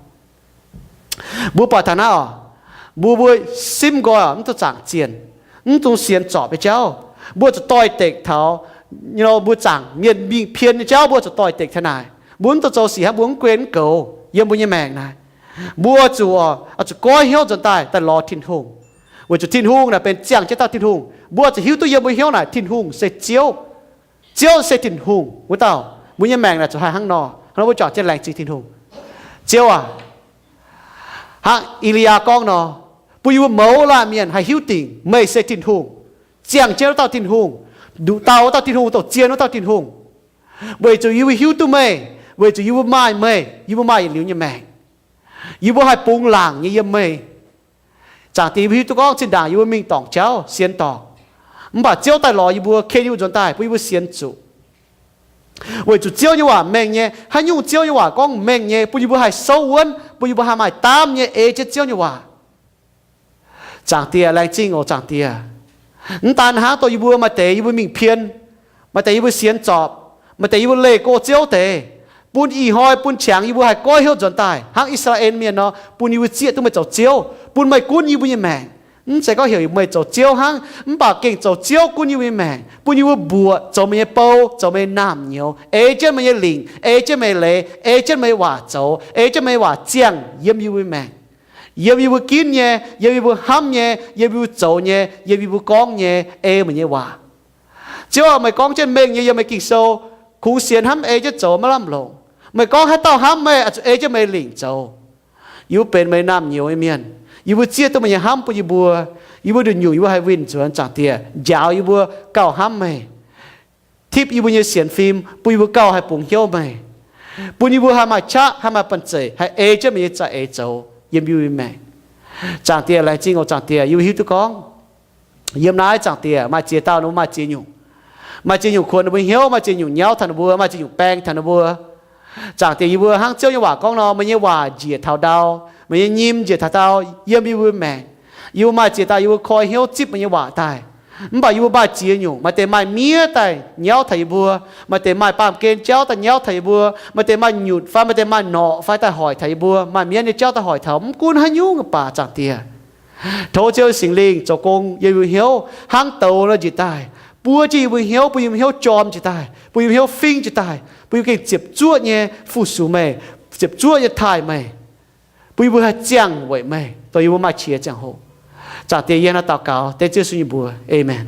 Mbuo buatc taux naaiv oc, mbuo, mbuo simv nqoi oc, mv dungx zaangc zienh, mv dungx sienx zorpc nyei jauv. Mbuo zuqc doix-dekc taux, you know, mbuo zaangc mienh mingh pien nyei jauv, mbuo zuqc doix-dekc taux naaic. Mbuo mv dungx zoux sic hnangv mbuo mv guen mv goux yiem mbuo nyei maengc naaic. Mbuo zuqc, zuqc goiv hnyouv nzuonx daaih, daaih lorz Tin-Hungh. Weic zuqc Tin-Hungh naaic benx ziangh jienv dauh Tin-Hungh. Mbuo zuqc hiuv duqv yiem mbuo hnyouv naaic Tin-Hungh se Ziouv. Ziouv se Tin-Hungh wuov dauh. Mbuo nyei maengc naaic zuqc haih hnangv nor. Hnangv nor mbuo juangc jienv laengz zingh Tin-Hungh. Ziouv aac, hnangv E^li^yaa gorngv nor, bun yie mbuo mouz laanh mienh haih hiuv dingc meih se Tin-Hungh, ziangh jienv wuov dauh Tin-Hungh, nduqc dauh wuov dauh Tin-Hungh, dongh zien wuov dauh Tin-Hungh. Weic zuqc yie mbuo hiuv duqv meih, weic zuqc yie mbuo maaih meih, yie mbuo maaih yietc liuz nyei maengc. Yie mbuo haih bungx laangc nyei yiem meih. Zaangc Diex, yie mbuo hiuv duqv gorngv zinh ndaangc yie mbuo mingh dorngc jauv, sienx dorngc. Mv baac Ziouv daaih lorz yie mbuo, ken yie mbuo nzuonx daaih, bun yie mbuo sienx zuqc. Weic zuqc Ziouv nyei waac mengh nyei, haaix nyungc Ziouv nyei waac gorngv mengh nyei, bun yie mbuo haih souv wuonv, bun yie mbuo haih maaih daamv nyei ei jienv Ziouv nyei waac. Zaangc Diex, laengz zingh oc, Zaangc Diex. Mv daan hnangv, dongh yie mbuo maaih deix yie mbuo mingh pien, maaih deix yie mbuo sienx zorpc, maaih deix yie mbuo leih go Ziouv deix, bun ih hnoi bun qangx yie mbuo haih goiv hnyouv nzuonx daaih hnangv I^saa^laa^en Mienh nor, bun yie mbuo zieqv duqv meih zoux Ziouv, bun meih gunv yie mbuo nyei maengc. Mv zeiz gorngv heuc meih zoux Ziouv hnangv, mv baac gengh zoux Ziouv gunv yie mbuo nyei maengc, bun yie mbuo mbuoqc zoux meih nyei bou, zoux meih nyei naamh nyouz, ei jienv meih nyei lingc, ei jienv meih nyei leiz, ei jienv meih nyei waac zoux, ei jienv meih nyei waac ziangh yiem yie mbuo nyei maengc, yiem yie mbuo ginv nyei, yiem yie mbuo hnamv nyei, yiem yie mbuo zoux nyei, yiem yie mbuo gorngv nyei, ei meih nyei waac. Ziouv aac, meih gorngv jienv mengh nyei yiem meih Ging-Sou, kungx sienx hnamv ei jienv zoux maiv lamh longc. Meih gorngv haaix dauh hnamv meih, zuqc ei jienv meih lingc zoux. Yie mbuo benx meih naamh nyouz nyei mienh. Yie mbuo zieqv duqv meih nyei hnamv bun yie mbuo. Yie mbuo nduqc nyungc yie mbuo haih winh nzuonx, Zaangc Diex, njaaux yie mbuo gauh hnamv meih, tipv yie mbuo nyei sienx fim, bun yie mbuo gauh haih bungx hnyouv meih, bun yie mbuo haih maaih qaqv, haih maaih banh zeic, haih ei jienv meih nyei za'eix zoux yiem yie mbuo nyei maengc. Zaangc Diex, laengz zingh oc. Zaangc Diex, yie mbuo hiuv duqv gorngv yiem naaiv, Zaangc Diex, maaih ziex dauh ninh mbuo maaih ziex nyungc, maaih ziex nyungc kuonx ninh mbuo hnyouv, maaih ziex nyungc nyauv taux ninh mbuo, maaih ziex nyungc baeng taux ninh mbuo. Zaangc Diex, yie mbuo hnangv Ziouv nyei waac gorngv nor, meih nyei waac njiec taux ndau, meih nyei nyim njiec taux ndau yiem yie mbuo maengc. Yie mbuo maaih ziex dauh yie mbuo koi hnyouv zipv meih nyei waac daaih, mv baac yie mbuo maaih ziex nyungc. Maaih deix maaih miev daaih nyauv taux yie mbuo, maaih deix maaih baamh gen jauv daaih nyauv taux yie mbuo, maaih deix maaih nyutc fai maaih deix maaih norqc fai daaih hoic taux yie mbuo, maaih miev nyei jauv daaih hoic taux, mv gunv haaix nyungc baac, Zaangc Diex, tov Ziouv Singx Lingh zoux gong yiem yie mbuo hnyouv hnangv douz nor njiec daaih, buov jienv yie mbuo hnyouv, bun yie mbuo hnyouv jorm njiec daaih, bun yie mbuo hnyouv fingv njiec daaih, bun yie mbuo gengh ziepc zuoqv nyei fu-sux meih, ziepc zuoqv nyei taaih meih, bun yie mbuo haih ziangh weic meih dongh yie mbuo maaih qiex ziangh hoc. Zaangc Diex, yie hnangv naaiv daux gaux dengv Ziouv Yesu nyei mbuox, aamen.